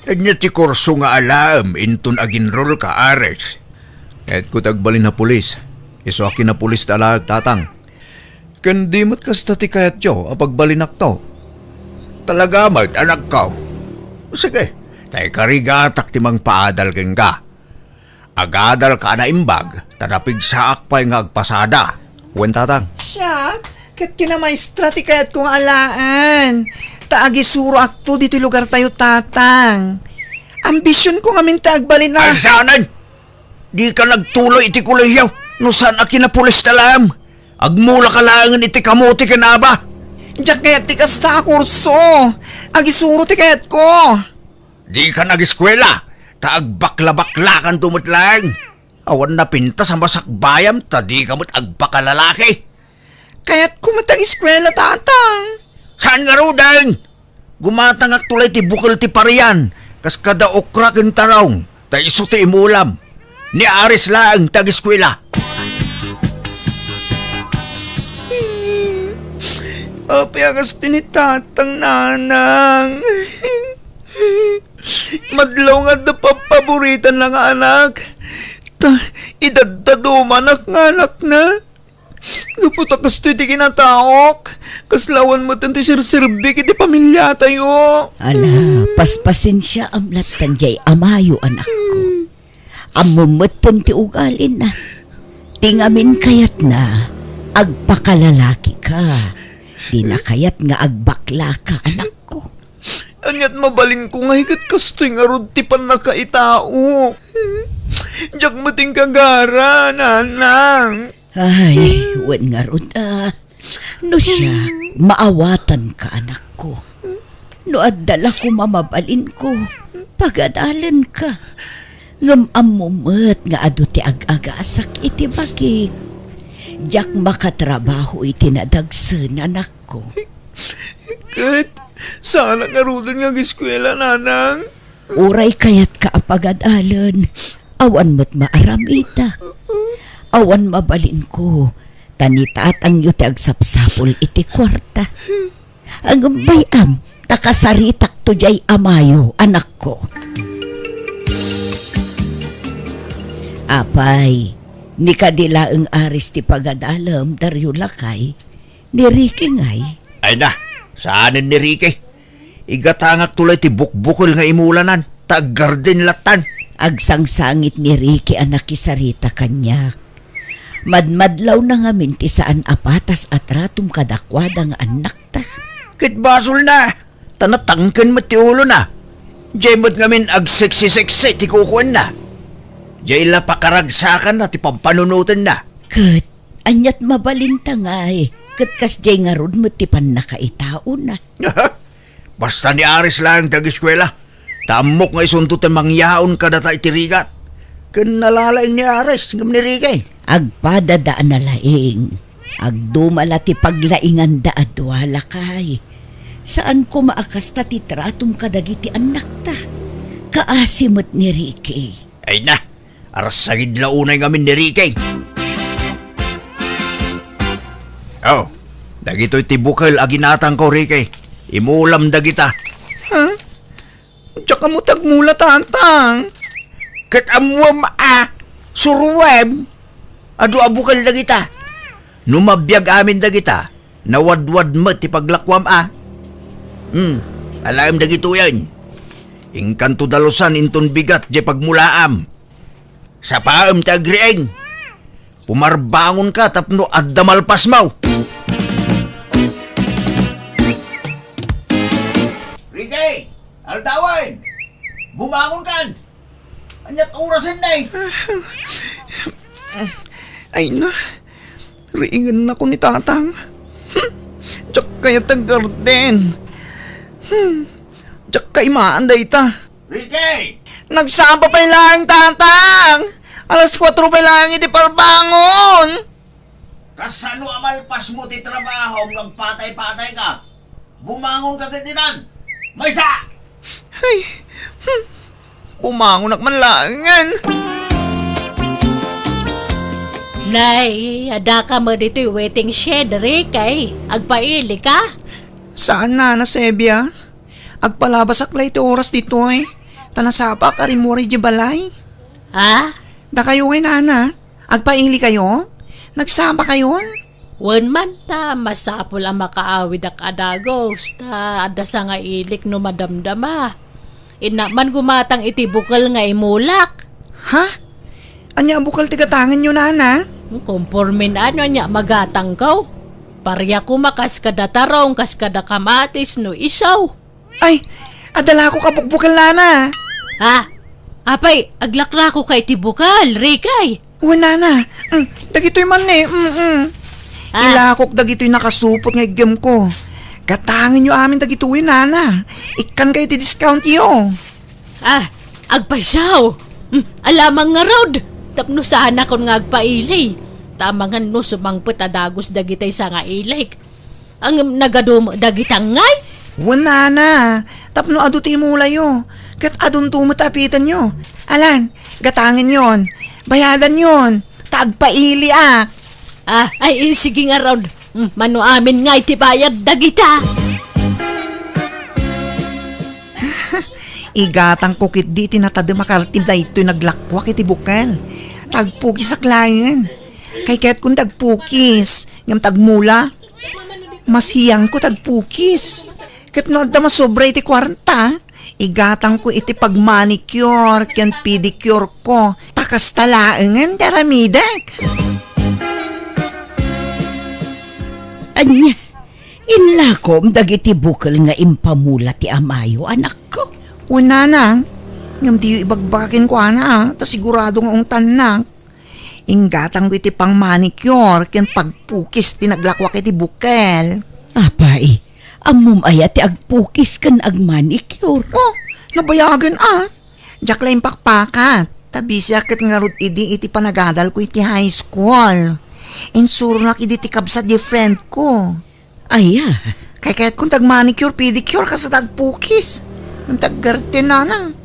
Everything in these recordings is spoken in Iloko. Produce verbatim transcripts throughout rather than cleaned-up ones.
Ania ti kurso nga alaem inton aginrol ka, Aris? Kayatko ti agbalin a pulis. Isu a kinapulis ti alaek, Tatang. Ken di met kasta ti kayatyo a pagbalinakto. Talaga met, anakko. Sige, ta ikarigatak ti mangpaadal kenka. Agadalka a naimbag, ta napigsaak pay nga agpasada. Wen, Tatang. Siak, ket kinamaestra ti kayatko nga alaen. Ta agisuroakto ditoy lugartayo, Tatang. Ambisionko ngamin ti agbalin a Ay, saanen! Dika nagtuloy iti kolehiyo no saan a kinapulis ti alaem. Agmulaka laengen iti kamote ken aba. Diak kayat ti kasta a kurso. Agisuro ti kayatko. Dika nag-eskuela, ta agbaklabaklakanto met laeng. Awan napintas a masakbayam ta dika met agpakalalaki. Kayatko met nga ageskuela, Tatang. Saan ngaruden? Gumatangakto lay ti bukel ti parian, kas kada okra ken tarong, ta isu ti imulam. Ni Aris laeng ti ageskuela. Apay a kasta ni Tatang, Nanang? Madlaw nga adda pappaboritanna nga anak. Ta, idaddadumanak nga anakna. Gapu ta kastoy ti kinataok, kasla awan met ti serserbik iti pamiliatayo. Ala, paspasensiaam lattan jay amayo, anakko. Ammom metten ti ugalina. Ti ngamin kayatna, agpakalalakika. Dina kayat nga agbaklaka, anakko. Aniat mabalinko ngay ket kastoy ngarud ti pannakaitao. Diak met inkagara, Nanang. Ay, wen ngarud a. No siak, maawatanka, anakko. No adda la koma mabalinko, pagadalenka. Ngem ammo met nga adu ti ag-agasak iti bagik. Diak makatrabaho iti nadagsen, anakko. Ket, saanak ngaruden nga ageskuela, Nanang? Uray kayatka a pagadalen, awan met maaramidak. Awan mabalinko, ta ni tatangyo ti agsapsapul iti kuarta. Ngem bay-am, ta kasaritakto jay amayo, anakko. Apay, ni kadi laeng Aris ti pagadalem, Dario lakay, ni Ricky ngay? Ay na, saanen ni Ricky. Igatangakto lay ti bukbukel nga imulanan, ta aggarden lattan. Agsangsangit ni Ricky a nakisarita kaniak. Madmadlawna ngamin ti saan a patas a tratom kadakuada nga annakta. Ket basolna, ta natangken met ti ulona. Jay met ngamin agseksi-seksi ti kukuenna. Jay la pakaragsakanna ti pampanunotenna. Ket aniat mabalinta ngay, ket kasjay ngarud met ti pannakaitaona. Basta ni Aris laeng ti ageskuela. Ta ammok nga isunto ti mangyaon kadata iti rigat. Ken nalalaing ni Aris ngem ni Ricky. Agpadada a nalaing. Agduma la ti paglainganda a dua, lakay. Saan koma a kasta ti tratom kadagiti annakta. Kaasi met ni Ricky. Ay na, arsagid la unay ngamin ni Ricky. Oh, dagitoy ti bukel a ginatangko, Ricky. Imulam dagita. Ha? Diak ammo ti agmula, Tatang. Ket ammuem a, suroem, adu a bukel dagita. No mabiag amin dagita, nawadwad met ti paglakuam a. Hmm, alaem dagitoyen. Inkanto dalusan inton bigat jay pagmulaam. Sapaem ti agriing. Pumarbangonka tapno adda malpasmo. Ricky! Aldawen! Bumangonkan! Aniat orasen, nay? Ay na, riingennako ni Tatang. Hmm, diak kayat ti aggarden. Hmm, diak kaimaan dayta. Ricky! Nagsapa pay laeng, Tatang! Alas kuatro pay laeng iti parbangon! Kasano a malpasmo ti trabahom no agpatay-patayka? Bumangonka ket ditan! Maysa! Ay, hmm. Bumangonak man laengen. Nay, addaka met ditoy waiting shed, Ricky. Agpailika? Saan, Nana Sebia? Agpalabasak la iti oras ditoy. Ta nasapak a rimmuar idiay balay. Ha? Dakayo ngay, nana, agpailikayo? Nagsapakayon? Wen man ta, masapul a makaawid a dagus, ta adda sangailik no madamdama. Innak man gumatang iti bukel nga imulak. Ha? Ania a bukel ti gatangenyo, nana? Konporme no ania magatangko. Paria koma kas kada tarong, kas kada kamatis no isaw. Ay, adda lakok a bukbukel, nana. Ha? Apay, aglaklako ka iti bukel, Rikay? Wen, nana. Mm, dagitoy man ni. Mm, mm. Ah. Ilakok dagitoy nakasupot nga iggimko. Gatangenyo amin dagitoy, nana. Ikkankayo ti discountyo. Ah, agpaysaw. Mm, alamang ngarud. Tapno saanakon nga agpaili. Ta amangan no sumangpet a dagus dagitay sangailik. Ngem nagadu met dagita ngay? Wen, nana, tapno adu ti imulayo, ket adunto met apitenyo. Alan, gatangenyon, bayadanyon, ta agpailiak. Ah, ay, sige ngarud. Mm, mano amin ngay ti bayad dagita? Igatangko ketdi ti natadem a kartim daytoy naglakuak iti bukel. Ta agpukisak laeng. Kaykayatkon ti agpukis, ngem ta agmula. Masiyangko ti agpukis. Ket no adda masobra iti kuarta, igatangko iti pagmanicure ken pedicure ko. Ta kasta laengen ti aramidek. Ania, inlakom dagiti bukel nga impamula ti amayo, anakko? Wen, nana, ngem diyo ibagbaga kenkuana, a, ta sigurado nga ungtannak. Inggatangko iti pangmanicure ken pagpukis ti naglakuak iti bukel. Apay, ammom aya ti agpukis ken agmanicure? Oh, nabayagen a. Diak la impakpakat, ta bisiak ket ngarud idi iti panagadalko iti high school. Insuronak idi ti kabsat diay friend ko. Aya? Kaykayatkon ti agmanicure, pedicure, kas ta agpukis. Ngem ti aggarten, nanang.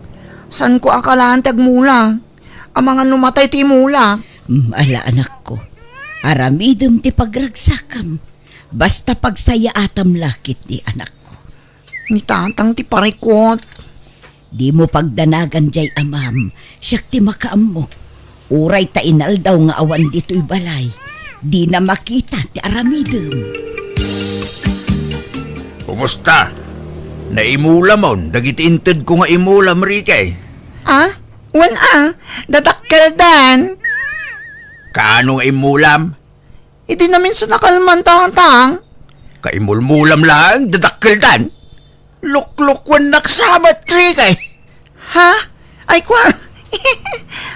Saanko a kalaan ti agmula. Amangan no matay ti imula. Mm, ala, anakko. Aramidem ti pagragsakam. Basta pagsayaatam la ketdi, anakko. Ni tatang ti parikut. Dimo pagdanagan diay amam, siak ti makaammo. Uray ta inaldaw nga awan ditoy balay, dina makita ti aramidem. Kumusta? Naimulamon dagiti intedko nga imulam, Ricky? Ah? Wen a, dadakkeldan. Kaano nga imulam? Idi naminsan a kalman, tatang. Kaimulmulam laeng, dadakkeldan. Luklukwennak sa met, Ricky. Ha? Ay, kwa.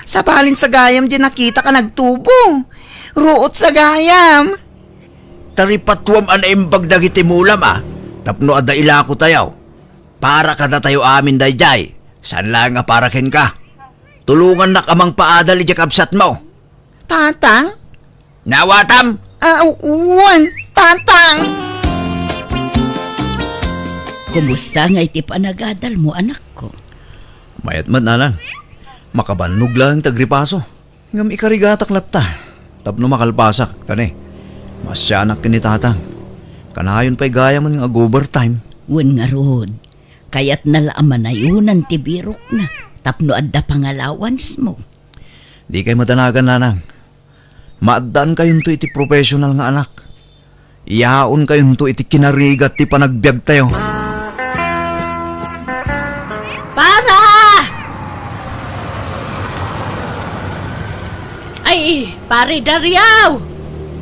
Sabalin sa gayam diay nakitak a nagtubo. Ruot sa gayam. Taripatuam a naimbag dagiti mulam a tapno adda ilakotayo. Para kadatayo amin daydiay, saan laeng a para kenka. Tulongannak a mangpaadal idiay kabsatmo. Tatang? Naawatam? Ah, wen, tatang. Kumusta ngay ti panagadalmo, anakko? Mayat met, nanang. Makabannog laeng ti agripaso. Ngem ikarigatak latta tapno makalpasak, ta ne, maasianak ken ni tatang. Kanayon pay gayamen nga ag-overtime. Wen ngarud, kayatna la a manayonan ti birokna tapno adda pangalawansmo. Dikay madanagan, nanang. Maaddankayonto iti professional nga anak. Yaonkayonto iti kinarigat ti panagbiagtayo. Para! Ay, Pare Dario!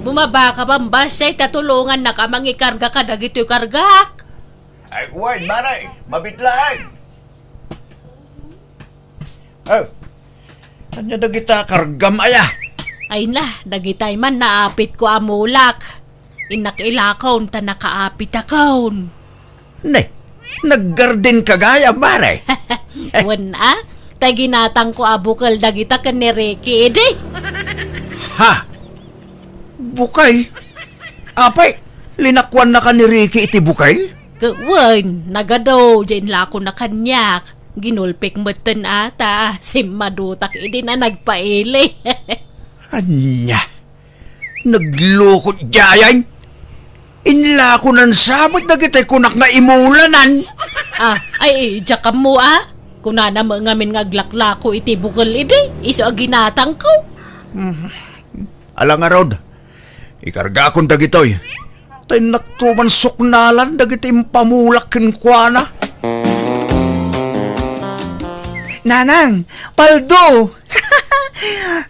Bumabaka bambasay ta tulongannak a mangikarga kadagitoy kargak. Ay, wen, pare, mabitlaeng. Oh, ania dagita kargam aya? Ay na, dagitay man naapitko a mulak. Innak ilakon ta nakaapitakon. Ne, naggarden ka gayam, pare? Wen a, ta ginatangko a bukel dagita ken ni Ricky idi. Ha? Bukel? Apay, linakuannaka ni Ricky iti bukel? Ket wen, nagadu, diay inlakona kaniak. Ginulpek metten a ta simmadutak idi na nagpaili. Ania? Nagloko diayen? Inlakonan sa met dagiti kunak nga imulanan. Ah, ay, diak ammo a. Kunana met ngamin nga aglaklako iti bukel idi, isu a ginatangko. Mm. Ala ngarud, ikargakon dagitoy. Ta innakto man suknalan dagiti impamulak kenkuana. Nanang, paldo!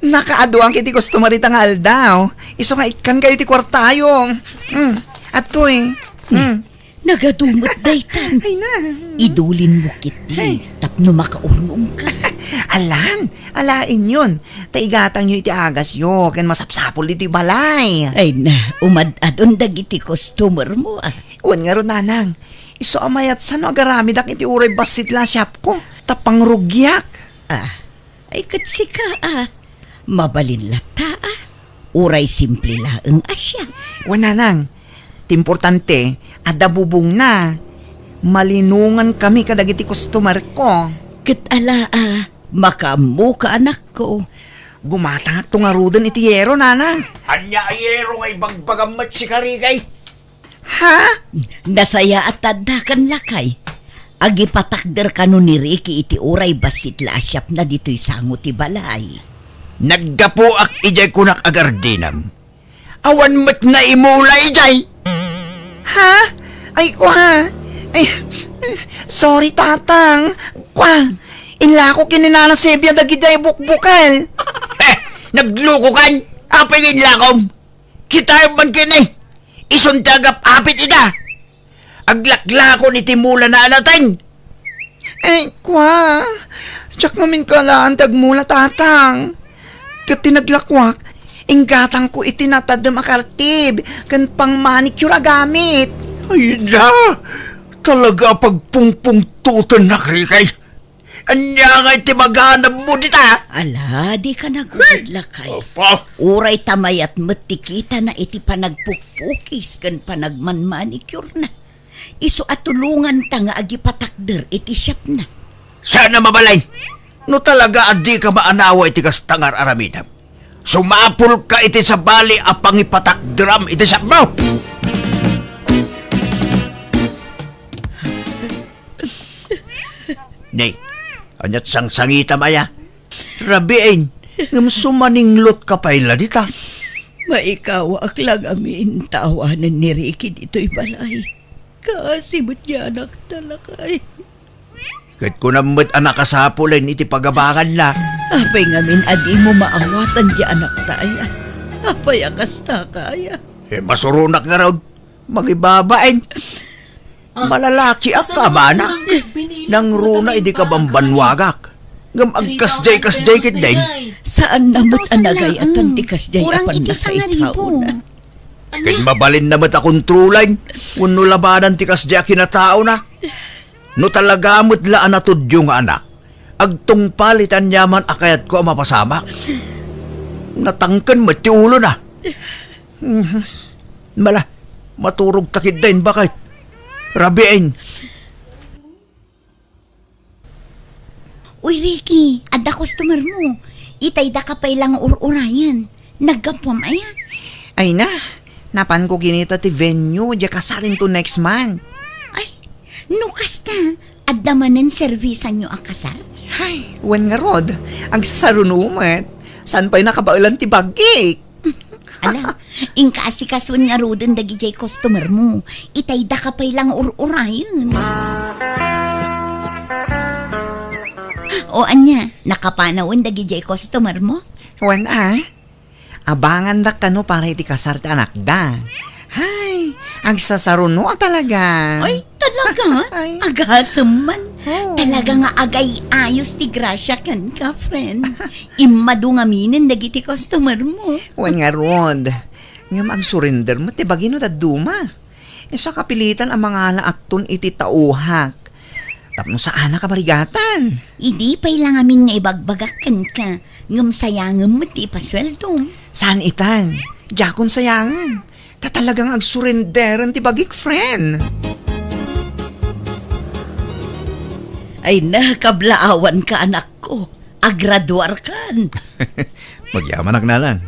Nakaaduan iti customer ita nga aldaw. Isu nga ikkan kayo ti kuartayo. Mm, adtoy. Mm. Nagadu met daytan. Ay na. Idulinmo ketdi tapno makaurnongka. Alan, alaenyon. Ta igatangyo iti agasyo ken masapsapul iti balay. Ay na, umad-adon dagiti customer mo, ah. Wen ngarud, nanang. Isu a mayat sano agaramidak iti uray bassit la a shopko. Ta pangrugiak. Ah, ay ket sika, ah. Mabalin latta, ah. Uray simple laeng a siak. Wen, nanang, ti importante, adda bubongna. Malinongan kami kadagiti customerko. Ket ala, ah, makaammoka, anakko. Gumatangakto ngaruden iti yero, nanang. Ania a yero nga ibagbagam met, sika, Ricky? Ha? Nasayaat ta addakan, lakay. Agipatakder kano ni Ricky iti uray bassit la a shopna ditoy sango ti balay. Naggapuak idiay kunak a gardinam. Awan met naimula idiay. Ha? Ay, kwa. Ay, sorry, tatang. Kwa. Inlako ken ni Nana Sebia dagidiay bukbukel. Eh, naglukokan. Apay nga inlakom? Kitaem man ken, eh. Isun ti agap-apit ita. Aglaklakon iti mulana a nateng. Eh, kwa. Diak ngamin kalaan ti agmula, tatang. Ket ti naglakuak, inggatangko iti natadem a kartib ken pang-manicure a gamit. Ay na! Talaga a pagpungpungtotennak, Ricky. Ania ngay ti maganabmo dita? Ala, dika nagurod, lakay. Apa? Uray ta mayat met ti kitana iti panagpukpukis ken panagmanmanicure-na. Isu a tulonganta nga agipatakder iti shopna. Saan a mabalin? No talaga a dika maanawa iti kasta nga ar-aramidem, sumapulka iti sabali a pangipatakderam iti shopmo! Nay, ania't sangsangitam aya? Rabiin, ngem sumaninglotka pay la dita. Maikawak la ngamin ta awanen ni Ricky ditoy balay. Kaasi met diay anakta, lakay. Ket kunam met a nakasapulen iti pagabanganna. Apay ngamin a dimo maawatan diay anakta aya? Apay a kastaka aya? Eh, masuronak ngarud. Mangibabain. Ah, malalakiak, amana. Nangruna idi kabambanwagak. Ngem agkasdiay-kasdiay ketdin. Saanna met a nagay-atan ti kasdiay a pannakaitaona. Ket mabalinna met a kontrolan wenno labanan ti kasdiay a kinataona. No talaga met la a natudyo nga anak, agtungpal iti aniaman a kayatko a mapasamak. Natangken met ti ulona. Mhm. Mala, maturogta ketdin, baket. Rabiin. Uy, Ricky, adda customer mo. Itaydaka pay la nga ur-urayen. Naggapuam aya? Ay na, napanko kinita ti venue, diay kasar into next month. Ay, no kasta, adda manen servisanyo a kasar? Ay, wen ngarud, agsasaruno met. Saan pay nakabaelan ti bagik? Ala, inka asikasuen ngaruden dagidiay customer mo. Itaydaka pay la nga ur-urayen. O ania, nakapanawen dagidiay customer mo? Wen a, abangandak kano para iti kasar ti anakda. Hay, agsasaruno a talaga. Ay, talaga? Ay. Agasem man. Oh. Talaga nga agay-ayos ti grasia kenka, friend. Immadu ngaminen dagiti customer mo. Wen ngarud. Ngem agsurrender met ti bagi no dadduma. Isu a kapilitan a mangala akton iti tauhak. Tapno saanak a marigatan. Idi pay la ngamin nga ibagbagak kenka, ngem sayangem met ti ipasueldom. Saan itan? Diakon sayangen. Ta talaga nga agsurrenderen ti bagik, friend. Ay na, kablaawanka, anakko. Agraduarkan. Magyamanak, nanang.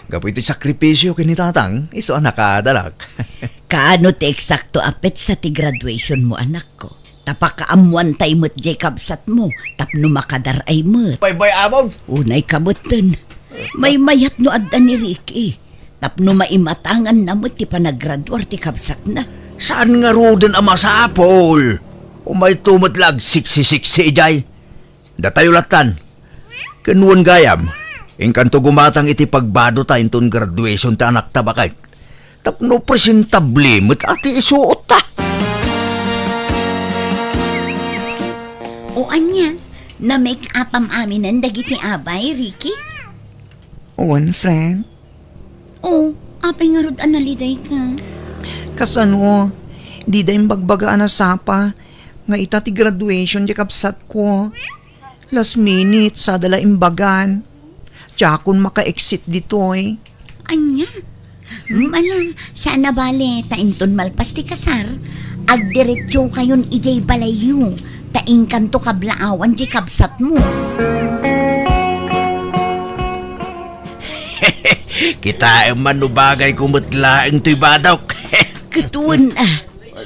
Gapu iti sakripisio ken ni tatang, isu a nakaadalak. Kaano ti eksakto a petsa ti graduation mo, anakko? Ta pakaammoantay met jay kabsatmo tapno makadar-ay met. Baybay-amon. Unay kabetten. Maymayat no adda ni Ricky. Tapno maimatanganna met ti panagraduar ti kabsatna. Saan ngaruden a masapul? Umayto met la agsiksi-siksi idiay. Datayo lattan. Ken wen gayam, inkanto gumatang iti pagbadota inton graduation ti anakta baket. Tapno presentable met a ti isuotta. O ania, na-make-upam aminen dagiti abay, Ricky? Wen, friend. O, apay ngarud a nalidayka? Kasano, dida imbagbaga a nasapa nga ita ti graduation ti kabsatko. Last minute, sada la imbagan. Diakon maka-exit ditoy. Ania? Mala, saan a bale, ta inton malpas ti kasar, agdiretsokayon idiay balayyo, ta inkanto kablaawan diay kabsatmo. Kitaem man no bagayko met laeng toy badok. Ket wen a,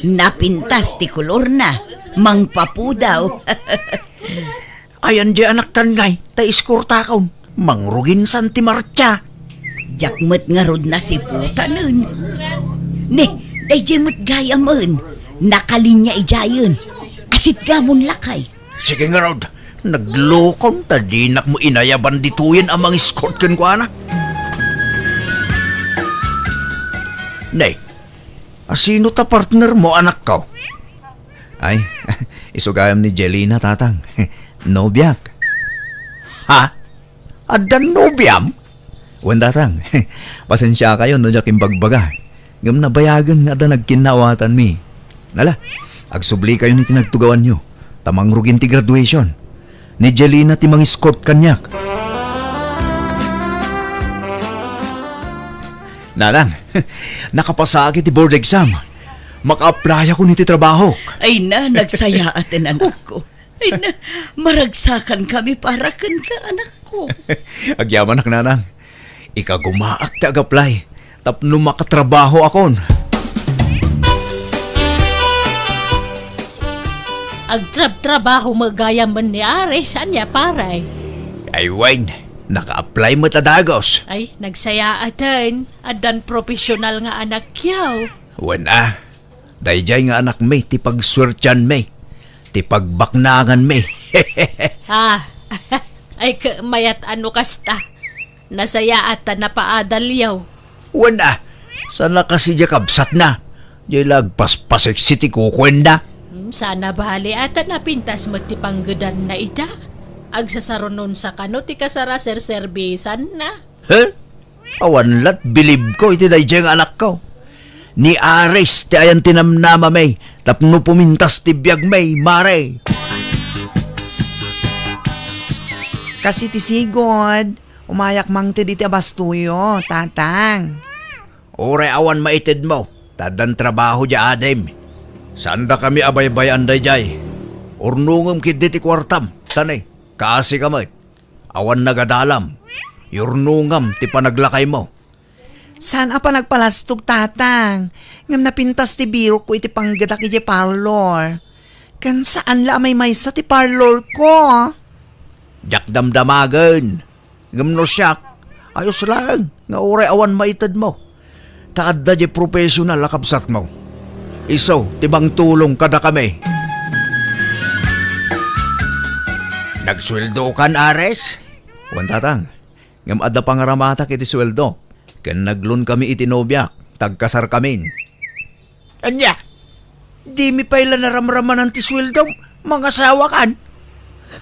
napintas ti kolorna, mangpapudaw. Ayan diay anaktan ngay, ta eskortakon. Mangrugin san ti martsa. Diak met ngarud nasiputanen. Ne, daydiay met gayamen. Nakalinya idiayen. Asitgamon lakay. Sige ngarud, naglukon ta dinak mo inayaban ditoyen a mangiskort kenkuana. Ne, asino ta partner mo, anakko? Ay, isu gayam ni Jelina, tatang. Nobiak. Ha? Addan nobiam? Wen, tatang. Pasensiakayon no diak imbagbaga. Ngem nabayagen nga adda nagkinnaawatanmi. Ala, agsublikayon iti nagtugawanyo. Ta mangrugin ti graduation. Ni Jelina ti mangiskort kaniak. Nanang, nakapasaak iti board exam. Maka-applyakon iti trabaho. Ay na, nagsayaaten, anakko. Ay na, maragsakan kami para kenka, anakko. Agyamanak, nanang. Ikagumaak ti ag-apply tapno makatrabaho akon. Agtrabtrabaho met gayam ni Aris, ania, pare? Ay wen, naka-apply met a dagus. Ay, nagsayaaten, addan professional nga anakyo. Wen a, daydiay nga anakmi ti pagsuertianmi, ti pagbaknanganmi. Ah, ay, mayat a no kasta. Nasayaat ta napaadalyo. Wen a, saan a kas idiay kabsatna. Diay la agpaspaseksi ti kukuenda. Hmm, saan a bale a ta napintas met ti panggedanna ita. Agsasarunon sa kano ti kasar a serserbisanna. He? Awan lat bilibko iti daydiay nga anakko. Ni Aris ti ayan ti namnamami tapno pumintas ti biagmi, mare. Kas iti sigud, umayak mangted iti abastoyo, tatang. Uray awan maitedmo, ta addan trabaho diay adim. Saandakami a baybay-an daydiay. Urnongem ketdi ti kuartam, ta ne, kaasika met. Awan nagadalam. Yurnongam ti panaglakaymo. Saan a panagpalastog, tatang, ngem napintas ti birokko iti panggedak idiay parlor. Ken saan la a maymaysa ti parlorko. Diak damdamagen. Ngem no siak, ayos laeng nga uray awan maitedmo. Ta adda diay professional a kabsatmo. Isu ti mangtulong kadakami. Nagsueldokan, Ares? Wen, tatang. Ngem adda pangaramatak iti sueldo, ken nagloan kami iti nobiak, ta agkasarkamin. Ania? Dimi pay la naramramanan ti sueldom? Mangasawakan?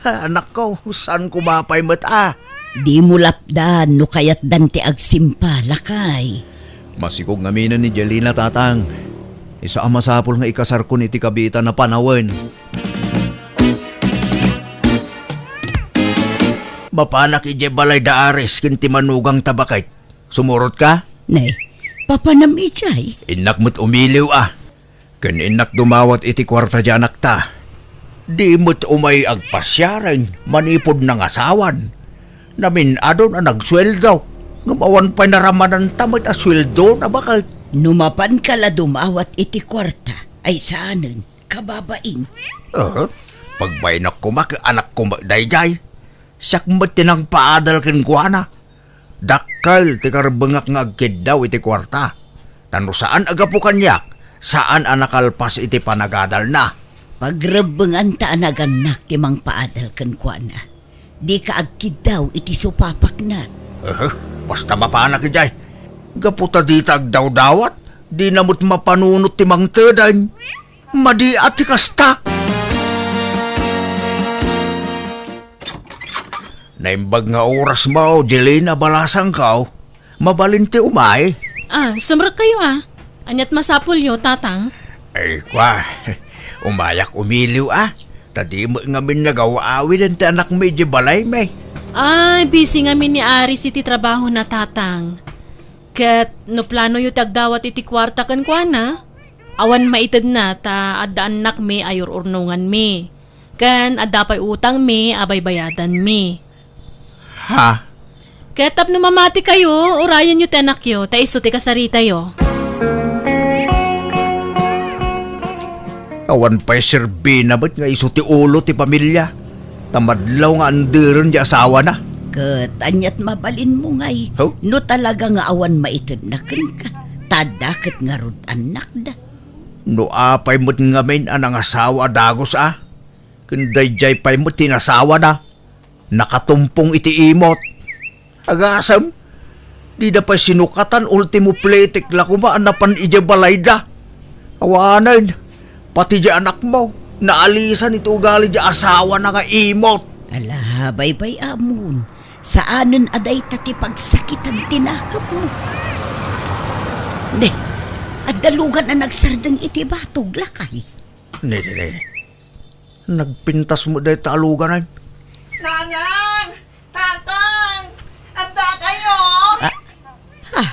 Anakko, saan koma pay met a? Dimo lapdan no kayatdan ti agsimpa, lakay. Masikog ngaminen ni Jelina, tatang. Isu a masapul nga ikasarkon iti kabiitan a panawen. Mapanak idiay balay da Ares ken ti manugang ta baket. Sumurotka? Nay, papanam idiay? Innak met umiliw a. Ken innak dumawat iti kuarta diay anakta. Di met umay agpasiaren manipud nangasawan. Namin-adon a nagsueldo. Ngem awan pay naramananta met a sueldona baket. No mapanka la dumawat iti kuarta, ay saanen. kababain. Eh, pagbainak koma ket anakko met daydiay. Siak met ti nangpaadal kenkuana. Dakkel ti karebbengak nga agkiddaw iti kuarta. Ta no saan a gapu kaniak, saan a nakalpas iti panagadalna. Pagrebbenganta a nagannak ti mangpaadal kenkuana. Dika agkiddaw iti supapakna. Eh, basta mapanak idiay. Gapu ta dita agdawdawat, dina met mapanunot ti mangtedeng. Madi a ti kasta. Naimbag nga oras mo, Jelena, balasangko. Mabalin ti umay? Ah, sumrekkayo, ah. Aniat masapulyo, Tatang? Ay, kwa. Umayak umiliw, ah. Ta di met ngamin nagaw-awiden ti anakmi idiay balaymi. Ay, busy ngamin ni Aris iti trabahona, Tatang. Ket no planoyo ti agdawat iti kuarta kenkuana, awan maitedna ta adda annakmi a ur-urnonganmi. Ken adda pay utangmi a baybayadanmi. Ha? Ket tapno mamatikayo, urayenyo ti anakyo, ta isu ti kasaritayo. Awan pay serbina met nga isu ti ulo ti pamilia, ta madlaw nga anderen ti asawana. Ket aniat mabalinmo ngay, Huh? no talaga nga awan maitedna kenka, ta adda ket ngarud annakda. No apay met ngamin a nangasawa a dagus a, ken daydiay pay met ti nasawana, nakatumpong iti imot. Agasem, dida pay sinukatan, ultimo pletek la koma a napan idiay balayda. Awanen, pati di anakmo, naalisan iti ugali di asawana nga imot. Ala, baybay-amon, saanen a dayta ti pagsakitan ti nakemmo. Ne, adda lugan a nagsardeng iti batog, lakay. Ne, ne, ne, ne. Nagpintas met dayta a luganen. Nanang! Tatang! Adda kayo? Ah, ha?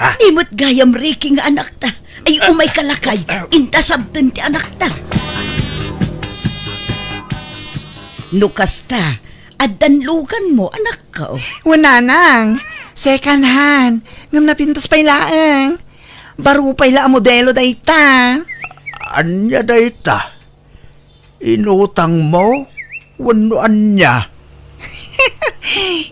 Ha? Imot gayam, Ricky, nga anakta. Ay, umay ka lakay. Inta sabten ti anakta. No kasta, addan luganmo, anakko. Wen, nanang. Second hand. Ngem napintas pay laeng. Baro pay la a modelo dayta. Ania dayta? Inutangmo? Wenno ania?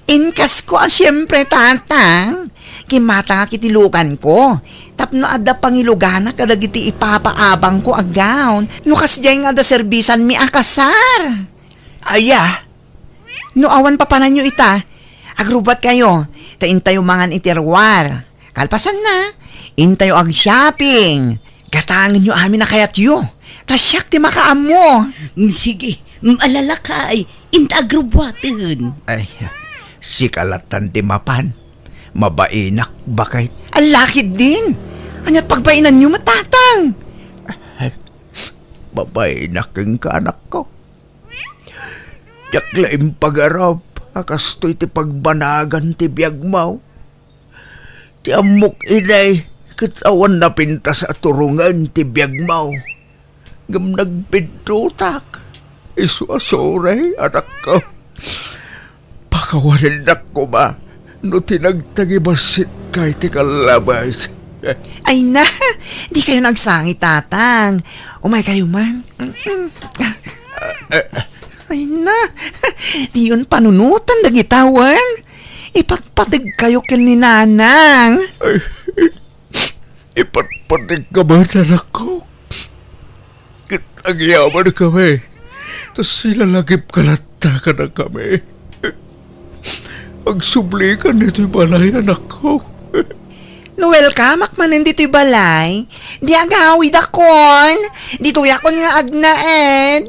Inkasko a siempre, Tatang. Kimmatangak iti luganko. Tapno adda pangiluganak kadagiti ipapaabangko a gown. No kasdiay nga adda serbisanmi a kasar. Aya? No awan papananyo ita, agrubbuatkayo, ta intayo mangan iti ruar. Kalpasanna, intayo ag-shopping. Gatangenyo amin a kayatyo, ta siak ti makaammo. Mm, sige, mm, ala lakay, inta agrubbuaten. Ay, sika lattan ti mapan. Mabainak, baket. Ala ketdin. Aniat pagbainanyo met, Tatang? Ay, mabainak kenka, anakko. Diak la impagarop a kastoy ti pagbanagan ti biagmo. Ti ammok idi, ket awan napintas a turongen ti biagmo. Ngem nagbiddutak. Isu a sorry, anakko. Pakawanennak koma no ti nagtagibasitka iti kallabas. Ay na, dikayo agsangit, Tatang. Umaykayo man. Mm-mm. Ay na, diyon panunotan dagita wen. Ipatpategkayo ken ni Nanang. Ay, ipatpategka met, anakko. Ket agyamankami, ta silalagipka latta kadakami. Agsublikan ditoy balay, anakko. No welcomeak manen ditoy balay, di agawidakon. Ditoyakon nga agnaed.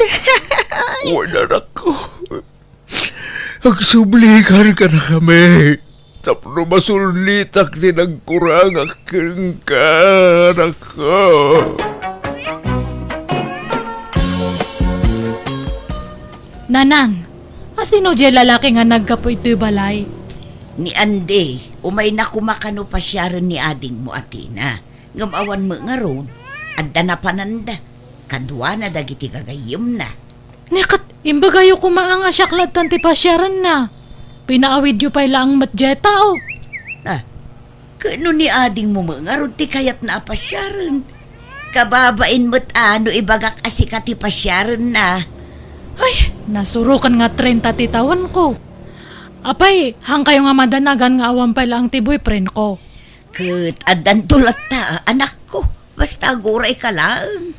Wen, anakko. Agsublikan kadakami tapno masulnitak ti nagkurangak kenka, anakko. Nanang, asino diay lalaki nga naggapu itoy balay? Ni Andy, umayna koma kano pasiaren ni adingmo a Tina. Ngem awan met ngarud, adda napananda. Kaduana dagiti gagayyemna. Ni ket, imbagayo koma nga siak lattan ti pasiarenna. Pinaawidyo pay laeng met diay tao. Ah, ket no ni adingmo met ngarud ti kayatna a pasiaren, Kababain met a no ibagak a sika ti pasiarenna. Ay, nasuroken nga trenta ti tawenko. Apay, haankayo nga madanagan nga awan pay laeng ti boyfriendko? Ket addanto latta, anakko. Basta agurayka laeng.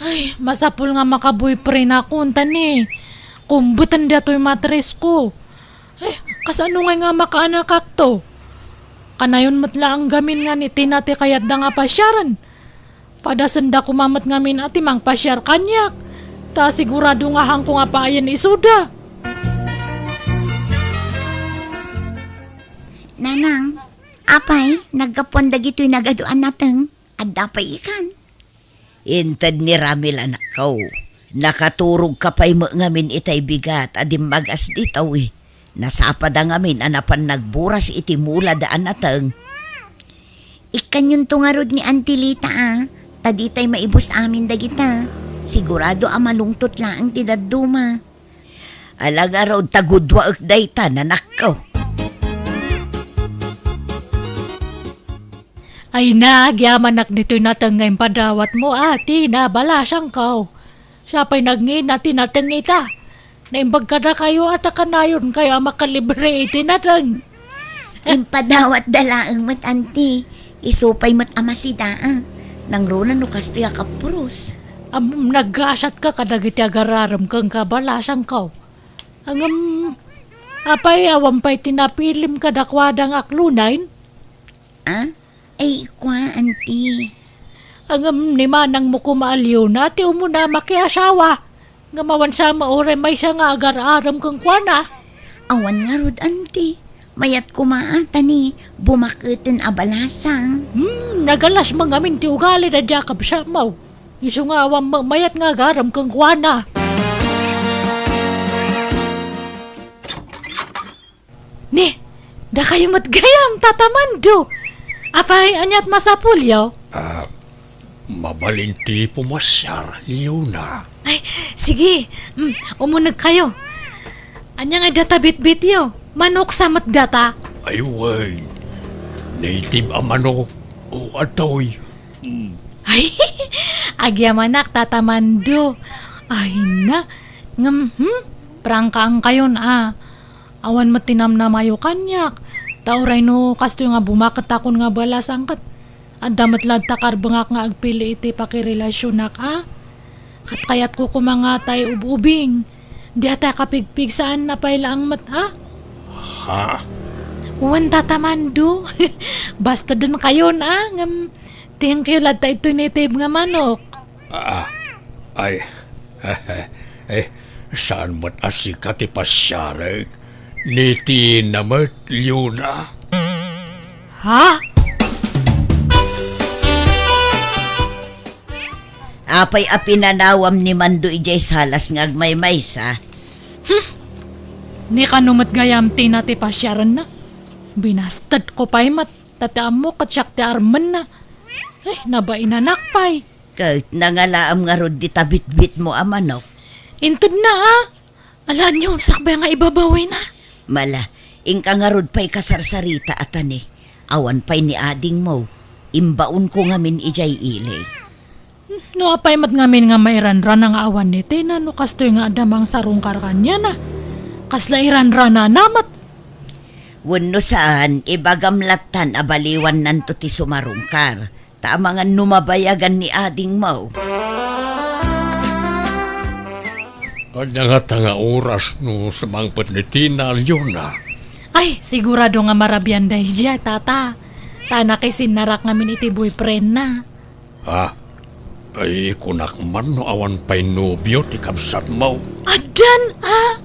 Ay, masapul nga maka-boyfriendakon, ta ni, kumbeten daytoy matrisko. Ay, kasano ngay nga makaanakakto? Kanayon met laeng gamin nga ni Tina ti kayatda nga pasiaren. Padasenda koma met ngamin a ti mangpasiar kaniak. Ta sigurado nga haanko nga paayen isuda. Nanang, apay, naggapuan dagitoy nagadu a nateng? Adda pay ikan? Inted ni Ramil, anakko. Nakaturogka pay met ngamin itay bigat a dimmagas ditoy. Nasapada ngamin a napan nagburas iti mulada a nateng. Ikkanyonto ngarud ni Auntie Lita a, ta ditay maibus amin dagita. Sigurado a malungtot laeng ti dadduma. Ala ngarud ta gudwaek dayta, anakko. Ay, nagyamanak ditoy nateng nga impadawatmo, a, Tina, balasangko. Siak pay nagngina ti nateng ita. Naimbag kadakayo a ta kanayonkayo a makalibre iti nateng. Impadawatda laeng met, Auntie. Isu pay met a masida, a. Nangruna no kastoy a kapuros. Am, naggasatka kadagiti agar-arem kenka, balasangko. Ngem, apay, awan pay ti napilim kadakuada nga aklunay? A? Ay, kua, Auntie. Ngem ni manangmo koma a Leona ti umuna a makiasawa. Ngem awan sa met uray maysa nga agar-arem kenkuana. Awan ngarud, Auntie. Mayat koma a, ta ni, bumaketen a balasang. Hmm, nagalas met ngamin ti ugali daydiay a kabsatmo. Isu nga awan met mayat nga agar-arem kenkuana. Ni, dakayo met gayam, Tata Mando. Apay, ania't masapulyo? A, mabalin ti pumasiar, Leona. Ay, sige. Mm, umunegkayo. Ania ngay data bitbityo? Manok sa met data? Ay, wen. Native a manok. O, adtoy. Mm. Ay, agyamanak, Tata Mando. Ay na. Ngem, hmm? Prangkaankayon, a. Awan met ti namnamayo kaniak. Ta uray no kastoy nga bumaketakon nga balasang ket adda met latta karbengak nga agpili iti pakirelasionak, a. Ket kayatko koma nga tay ub-ubing. Diatay kapigpigsaanna pay laeng met, a. Ha? Wen, Tata Mando. Bastedenkayon, a, ngem thank you latta iti native nga manok. A, ay, eh, saan met a sika ti pasiarek? Ni Tina met, Leona. Ha? Apay a pinanawam ni Mando idiay salas nga agmaymaysa? Hmm. Ni kano met gayam, Tina, ti pasiarenna? Binastedko pay met, ta ti ammo ket siak ti armenna. Ay, nabainanak pay. Ket nangalaam ngarud dita bitbitmo a manok? Intedna, a. Ala, aniayo, sakbay nga ibabawina. Mala, inka ngarud pay kasarsarita a tani. Awan pay ni adingmo. Imbaonko ngamin idiay ili. No apay met ngamin nga mairanrana nga awan ni Tina no kastoy nga adda mangsarungkar kaniana. Kasla iranranana met. Wenno saan, ibagam lattan a baliwannanto ti sumarungkar. Ta amangan no mabayagan ni adingmo. Ania ngata nga oras no sumangpet ni Tina, Leona? Ay, sigurado nga marabian daydiay, Tata. Ta nakisinnarak ngamin iti boyfriendna. Ha? Ay, kunak man no awan pay nobio ti kabsatmo. Addan, a?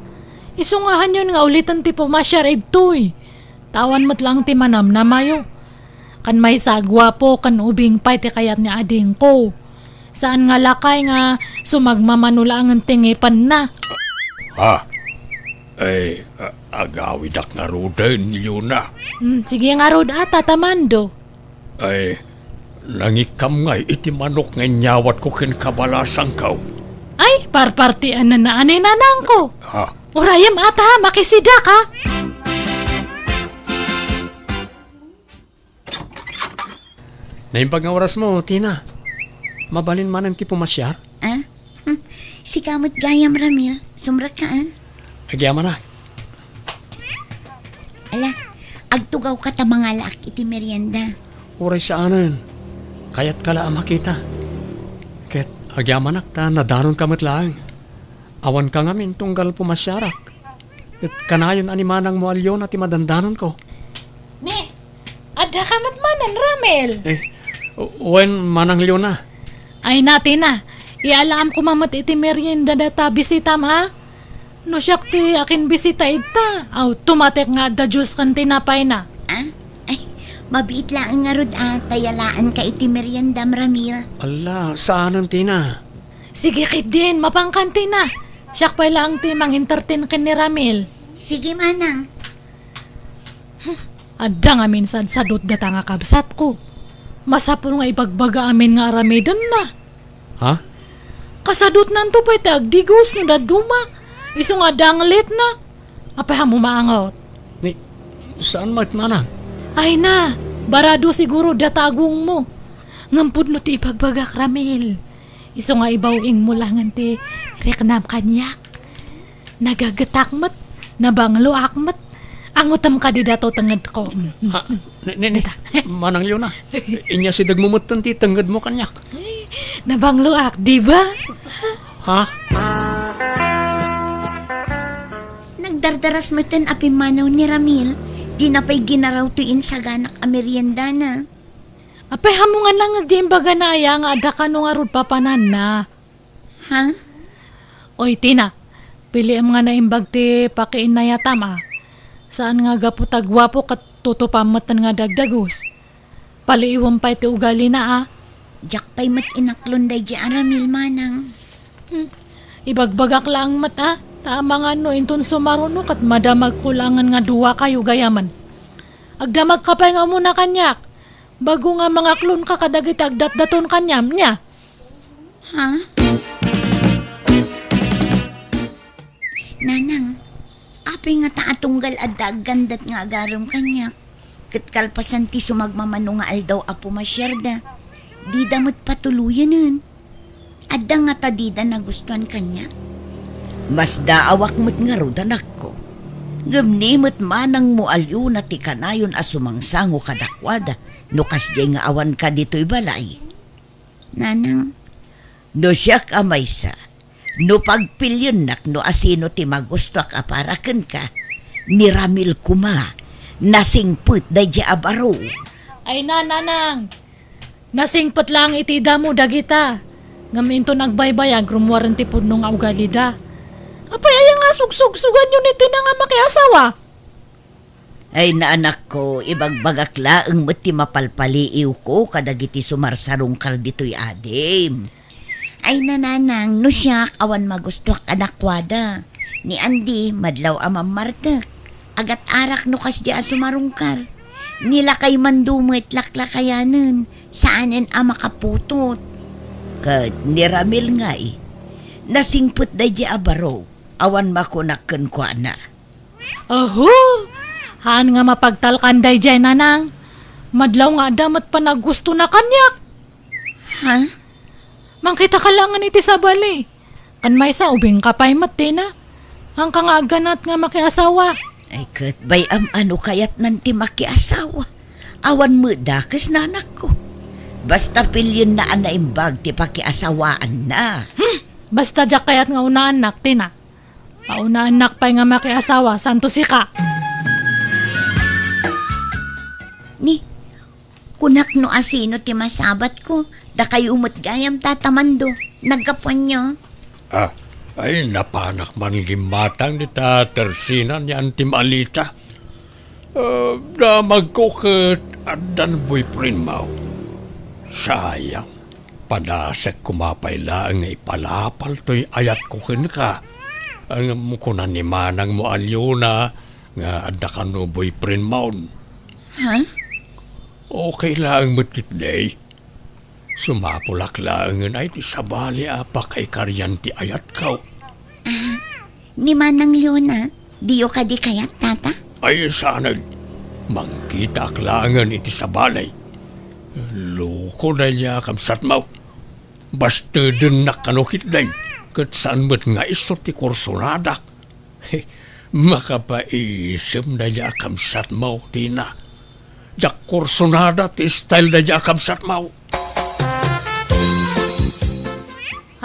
Isungahanyon nga uliten ti pumasiar idtoy. Ta awan met laeng ti manamnamayo. Kan maysa a guapo ken ubing pay ti kayat ni adingko. Saan nga lakay nga sumagmamano laengen ti ngipenna. Ha? Ay, a-, agawidak ngaruden, Leona. Hmm, sige ngarud, a, Tata Mando. Ay, nangikkam ngay iti manok nga inyawatko ken kabalasangko. Ay, parpartian na naanay nanangko. Ha? Urayem ata, makisidak, ha? Naimbag nga orasmo, Tina. Mabalin manen ti pumasiar? Ah? Hmm. Sika met gayam, Ramil. Sumrekka, ah? Agyamanak. Ala, agtugawka ta mangalaak iti merienda. Uray saanen. Kayatka la a makita. Ket agyamanak ta nadanonka met laeng. Awanka ngamin tunggal pumasiarak. Ket kanayon a ni manangmo a Leona ti madandanonko. Ni, addaka met manen, Ramil? Eh, wen, manang Leona. Ay na, Tina. Iyalam koma met iti merienda data bisitam, ha? No siak ti akinbisita ita, aw, tumatek nga adda juice ken tinapayna. Ah? Ay, mabiit laeng ngarud a tayalaanka iti meriendam, Ramil. Ala, saanen, Tina. Sige ketdin, mapankan, Tina. Siak pay laeng ti mangentertain ken ni Ramil. Sige, manang. Adda ngamin sadsadot data nga kabsatko. Masapul nga ibagbaga amin nga aramidenna. Ha? Kasadotnanto pay ti agdigos no dadduma. Isu nga adda anglitna. Apay, hammo maangot? Ni, saan met, manang? Ay na, barado siguro data agungmo. Ngem pudno ti ibagbagak, Ramil. Isu nga ibaw-ingmo laengen ti riknam kaniak. Nagagetak met, nabangloak met. Angotem kadi dato tengedko. Mm, mm, Ha? mm. Ni, ni, ni, Dita. Manang Leona, inyasidegmo metten ti tengedmo kaniak. Nabangloak, di ba? Ha? Nagdardaras metten a pimmanaw ni Ramil. Dina pay ginaraw toy insaganak a meriendana. Apay, hammo nga nangngeg ti imbagana aya nga adda kano ngarud papananna? Ha? Oy, Tina, piliem nga naimbag ti pakiinnayatam, a. Saan nga gapu ta guapo ket tutupam metten nga dagdagus. Paliiwem pay ti ugalina, a. Diak pay met inaklon daydi a Ramil, manang. Hmm. Ibagbagak laeng met, a. Ta amangan no inton sumaruno ket madamagko laengen nga duakayo gayamen. Agdamagka pay nga umuna kaniak. Bago nga mangaklonka kadagiti agdatdaton kaniam, nia? Ha? Nanang, apay ngata a tunggal adda aggandat nga agarem kaniak? Ket kalpasan ti sumagmamano nga aldaw a pumasiarda, dida met patuluyenen. Adda ngata dida nagustuan kaniak? Masdaawak met ngarud, anakko. Ngem ni met manangmo a Leona ti kanayon a sumangsango kadakuada no kasdiay nga awanka ditoy balay. Nanang. No siak a maysa, no pagpiliennak no asino ti magustoak a para kenka, ni Ramil koma, nasingpet daydi a baro. Ay na, nanang. Nasingpet laeng iti damo dagita. Ngem inton agbaybayag, rummuaren ti pudno nga ugalida. Apay aya nga sugsugsuganyo ni Tina nga makiasawa? Ay, naanakko, ibagbagak laeng met ti mapalpaliiwko kadagiti sumarsarungkar ditoy adim. Ay, nanang, no siak, awan magustoak kadakuada. Ni Andy, madlaw a mammartek. Agat-arak no kasdi a sumarungkar. Ni lakay man dumet laklakayanen, saanen a makaputot. Ket ni Ramil ngay, nasingpet daydi a baro, awan makunak kenkuana. Aho! Haan nga mapagtalkan daydiay, nanang. Madlaw nga adda met panagustona kaniak. Ha? Mangkitaka laengen iti sabali. Ken maysa, ubingka pay met, Tina. Haanka nga agganat nga makiasawa. Ay, ket bay-am a no kayatnan ti makiasawa. Awan met dakes, nanakko. Basta pilienna a naimbag ti pakiasawaanna. Hmm! Basta diak kayat nga unaannak, Tina. Paunaannak pay nga makiasawa, santo sika. Ni, kunak no asino ti masabatko, dakayo met gayam, Tata Mando. Naggapuanyo? Ah, ay, napanak man gimmatang dita tersina ni Antim Alita. Ah, damagko ket addan boyfriendmo. Sayang. Padasek koma pay laeng nga ipalapal toy ayatko kenka. Ngem kuna ni manangmo a Leona nga adda kano boyfriendmon. Ha? Okay laeng met ketdi. Sumapulak laengen ay ti sabali a pakaikarian ti ayatko. Ah, ni Manang Leona, diyo kadi kayat, Tata? Ay, saanen. Mangkitaak laengen iti sabali. Loko daydiay a kabsatmo. Bastedennak kano ketdin, ket saan met nga isu ti kursonadak. Makapaisem daydiay a kabsatmo, Tina. Diak kursonada ti style daydiay a kabsatmo.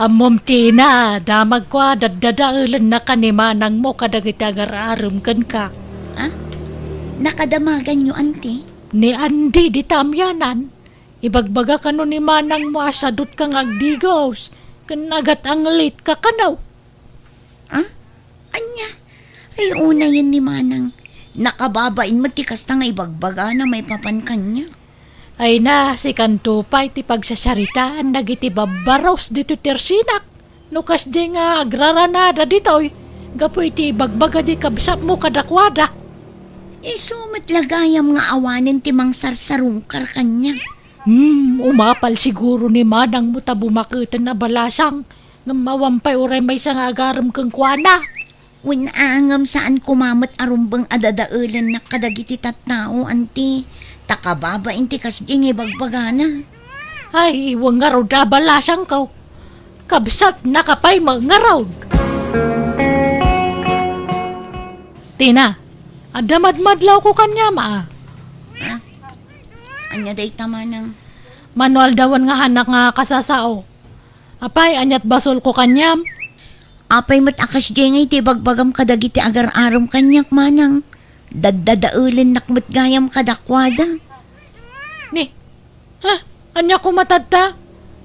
Ammom, Tina, damagko a daddadaelennak a ni manangmo kadagiti agar-arem kenka. Ah? Nakadamaganyo, anti? Ni Andy dita amianan, ibagbaga kano ni manangmo a sadutka nga agdigos ken agat-anglitka kano. Ah? Ania? Ay, unayen ni manang. Nakababain met ti kasta nga ibagbagana maipapan kaniak. Ay na, sikanto pay ti pagsasaritaan dagiti babbaros ditoy tersinak. No kasdiay nga agraranada ditoy, gapu iti ibagbaga di kabsatmo kadakuada. Isu met la gayam nga awanen ti mangsarsarungkar kaniak. Hmm, umapal siguro ni manangmo ta bumaketen a balasang, ngem awan pay uray maysa nga agarem kenkuana. Wen a, ngem saan koma met a rumbeng a dadaelennak kadagiti tattao, anti, ta kababain ti kasdiay nga ibagbagana. Ay, wen ngarud a balasangko. Kabsatnaka pay met ngarud. Tina, adda madmadlawko kaniam, a. Ah? Ania dayta, manang? Mano aldawen nga hanak nga kasasao. Apay, aniat basolko kaniam? Apay met a kasdiay nga iti ibagbagam kadagiti agar-arem kaniak, manang? Daddadaelennak met gayam kadakuada. Ni, ha? Ania koma tatta?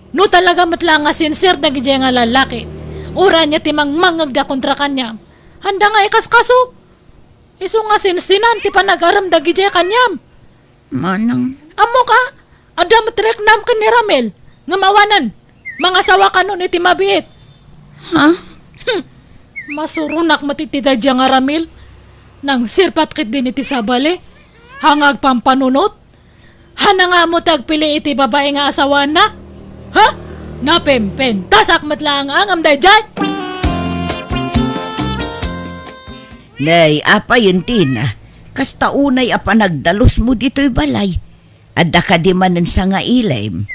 No talaga met la nga sincere dagidiay nga lalaki, uray ania ti mangmangngegda kontra kaniam, haanda nga ikaskaso. Isu nga sinsinan ti panagarem dagidiay kaniam. Manang. Ammok a, adda met riknam ken ni Ramil, ngem awanen, mangasawa kanon iti mabiit. Ha? Hmm. Masuronak met iti daydiay nga Ramil. Nangsirpat ketdin iti sabali. Haan nga agpampanunot. Haan nga ammo ti agpili iti babai nga asawaenna. Ha? Napempentasak met laeng a ngem daydiay. Nay, apay, Tina? Kasta unay a panagdalusmo ditoy balay. Adda kadi manen sangailim?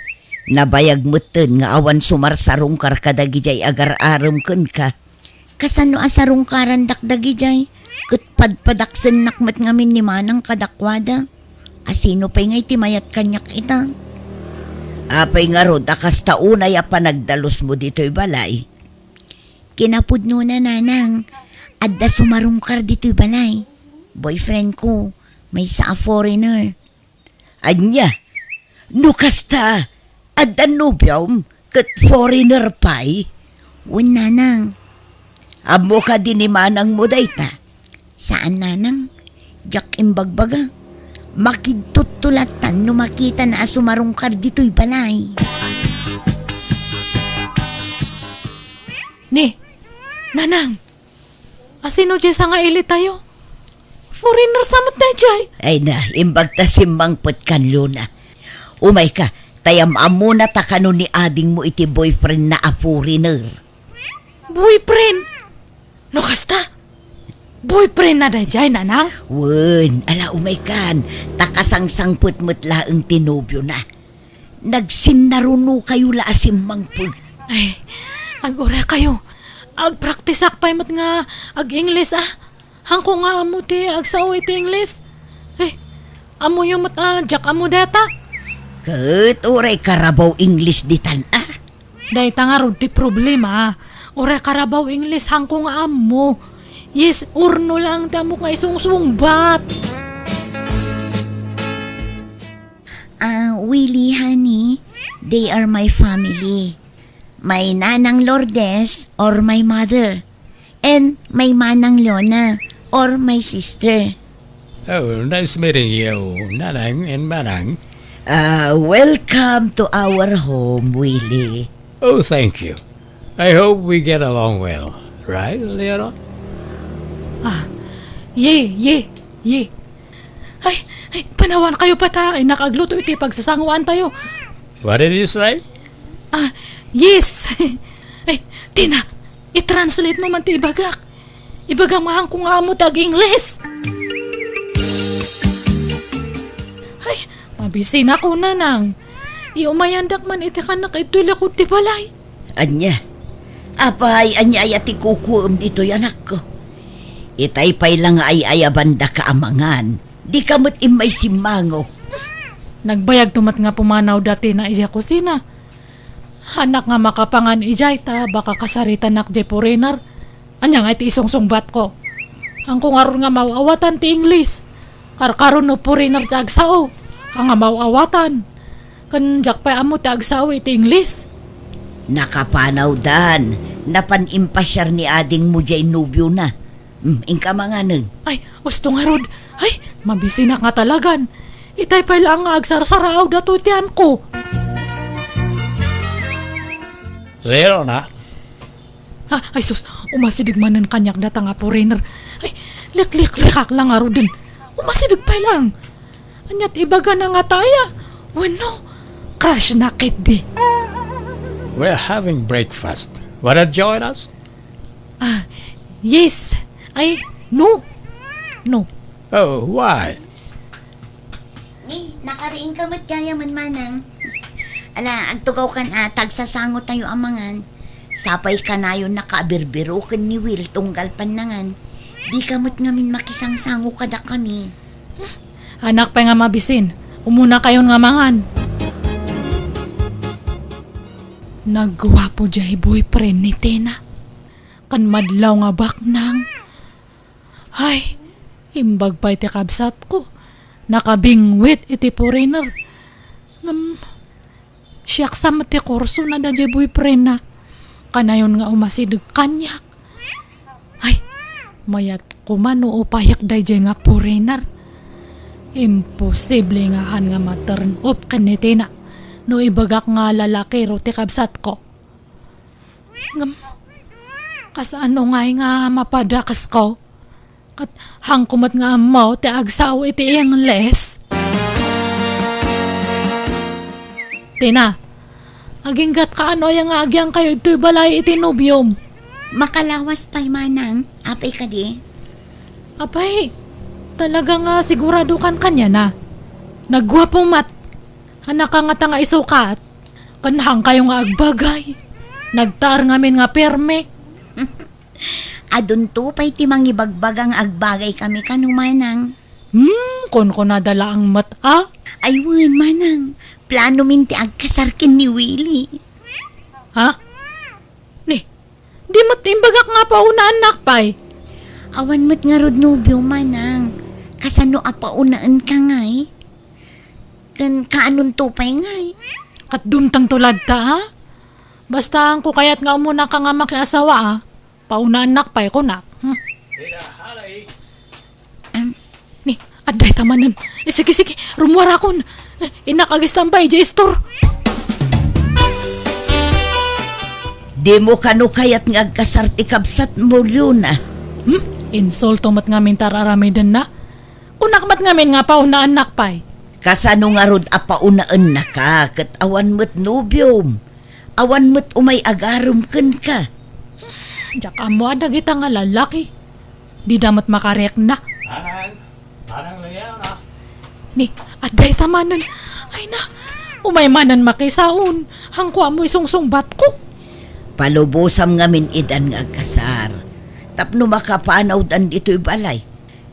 Nabayag metten nga awan sumarsarungkar kadagidiay agar-arem kenka. Kasano a sarungkarandak dagidiay? Ket padpadaksennak met ngamin ni manang kadakuada. Asino pay ngay ti mayat kaniak ita? Apay ngarud a kasta unay a panagdalusmo ditoy balay? Kinapudnona, nanang, adda sumarungkar ditoy balay. Boyfriend ko, maysa a foreigner. Ania? No kasta, adda nobiom ket foreigner pay? Wen, nanang. Ammo kadi ni manangmo dayta? Saan, nanang. Diak imbagbaga. Makigtutto lattan no makitana a sumarungkar ditoy balay. Ni, nanang, asino diay sangailitayo? Foreigner sa met daydiay. Ay na, imbag ta simmangpet kan Luna. Umayka, ta am-ammona ta kano ni adingmo iti boyfriendna a foreigner. Boyfriend? No kasta, boyfriendna daydiay, nanang? Wen, ala, umaykan, ta kasangsangpet met laeng ti nobiona. Nagsinnarunokayo la a simmangpet. Ay, agurekayo. Agpraktisak pay met nga ag-Ingles, a. Haanko nga ammo ti agsao iti Ingles. Ay, ammoyo met a diak ammo dayta. Ket uray karabaw Ingles ditan, a. Dayta ngarud ti problema. Uray karabaw Ingles, haanko nga ammo. Yes or no lang ti ammok nga isungsungbat. Ah, Willie, honey, they are my family. My Nanang Lourdes or my mother. And my Manang Lona or my sister. Oh, nice meeting you, Nanang and Manang. Ah, welcome to our home, Willie. Oh, thank you. I hope we get along well. Right, Leonor? Ah, ye, ye, ye. Ay, ay, panawankayo pa ta, ay, nakagluto iti pagsasanguantayo. What did you say? Ah, yes. Ay, Tina, i-translate mo man ti ibagak. Ibagam nga haanko nga ammo ti ag-Ingles. Ay, mabisinako, nanang. Iumayandak man iti kanak itoy likod ti balay. Ania? Apay, ania aya ti kukuem ditoy, anakko? Itay pay la nga ay-ayabandaka a mangan. Dika met immay simmango. Nagbayagto met nga pumanawda Tina idiay kusina. Haannak nga makapangan idiay ta baka kasaritanak diay foreigner. Ania ngay ti isungsungbatko? Haanko ngarud nga maaw-awatan ti Ingles. Karkaro no foreigner ti agsao. Haan nga maaw-awatan. Ken diak pay ammo ti agsao iti Ingles. Nakapanawdan. Napan impasiar ni adingmo diay nobiona. Hmm, inka manganen. Ay, usto ngarud. Ay, mabisinak nga talagan. Itay pay laeng nga agsarsaraawda toy ti haanko. Lero na. Ah, ay sus, umasideg manen kaniak dayta nga foreigner. Ay, likliklikak la ngaruden. Umasideg pay laeng. Ania ti ibagana nga taya? Wenno, crush na ketdi. We're having breakfast. Wanna join us? Ah, yes. Ay, no. No. Oh, why? Ni, nakariingka met gayam, manang. Ala, agtugawkan a, ta agsasangotayo a mangan. Sapay kanayonnaka a birbiroken ni Will tunggal pannangan. Dika met ngamin makisangsango kadakami. Haannak pay nga mabisin. Umunakayon nga mangan. Nagguapo diay boyfriend ni Tina. Ken madlaw nga baknang. Ay, imbag pay ti kabsatko. Nakabingwit iti foreigner. Ngem, siak sa met ti kursona daydiay boyfriendna. Kanayon nga umasideg kaniak. Ay, mayat koma no upayak daydiay nga foreigner. Imposible nga haan nga ma-turn off ken ni Tina no ibagak nga lalakiro ti kabsatko. Ngem, kasano ngay nga mapadakesko? Ket haanko met nga ammo ti agsao iti Ingles. Tina, aginggatka no aya nga agyangkayo ditoy balay iti nobiom? Makalawas pay, manang. Apay kadi? Apay, talaga nga siguradokan kaniana? Nagguapo met. Haannaka ngata nga isukat? Ken haankayo nga agbagay. Nagtaar ngamin nga pirmi. Adunto pay ti mangibagbaga nga agbagay kami kano, manang. Hmm, kunkunada laeng met a? Ay wen, manang. Planomin ti agkasar ken ni Willie. Ha? Ni, di met imbagak nga paunaennak pay? Awan met ngarud nobio, manang. Kasano a paunaenka ngay? Ken kaanonto pay ngay? Ket dumtengto latta, a? Basta haanko kayat nga umunaka nga makiasawa, a? Paunaennak pay, kunak. Hmm. Am. Ni, adda ita manen. Eh, sige, sige, rumuarakon. Eh, innak agistambay idiay istor. Dimo kano kayat nga agkasar ti kabsatmo, Leona? Hmm? Insulto met ngamin ti ar-aramidenna. Kunak met ngamin nga paunaennak pay. Kasano ngarud a paunaennaka ket awan met nobiom? Awan met umay agarem kenka. Diak ammo a dagita nga lalaki. Dida met makarikna. Manang, Manang Leona. Ni, adda ita manen. Ay na, umay manen makisaon. Haanko ammo isungsungbatko. Palubosam ngamin idan nga agkasar. Tapno makapanawdan ditoy balay.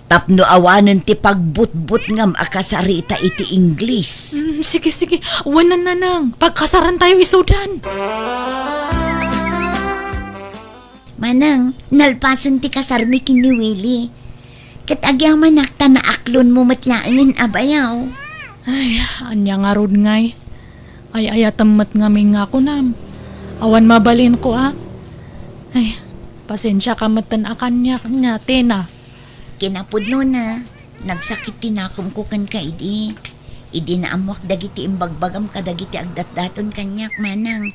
Tapno awanen ti pagbutbutngam a kasarita iti Ingles. Mm, sige, sige. Awanen, nanang. Pagkasarantayo isudan. Manang, nalpasen ti kasarmi ken ni Willie. Ket agyamanak ta naaklonmo met laengen a bayaw. Ay, ania ngarud ngay? Ay-ayatem met ngamin nga kunam. Awan mabalinko a. Ay, pasensiaka metten a kaniak, nia, Tina. Kinapudnona, nagsakit ti nakemko kenka idi. Idi naammoak dagiti imbagbagam kadagiti agdatdaton kaniak, manang.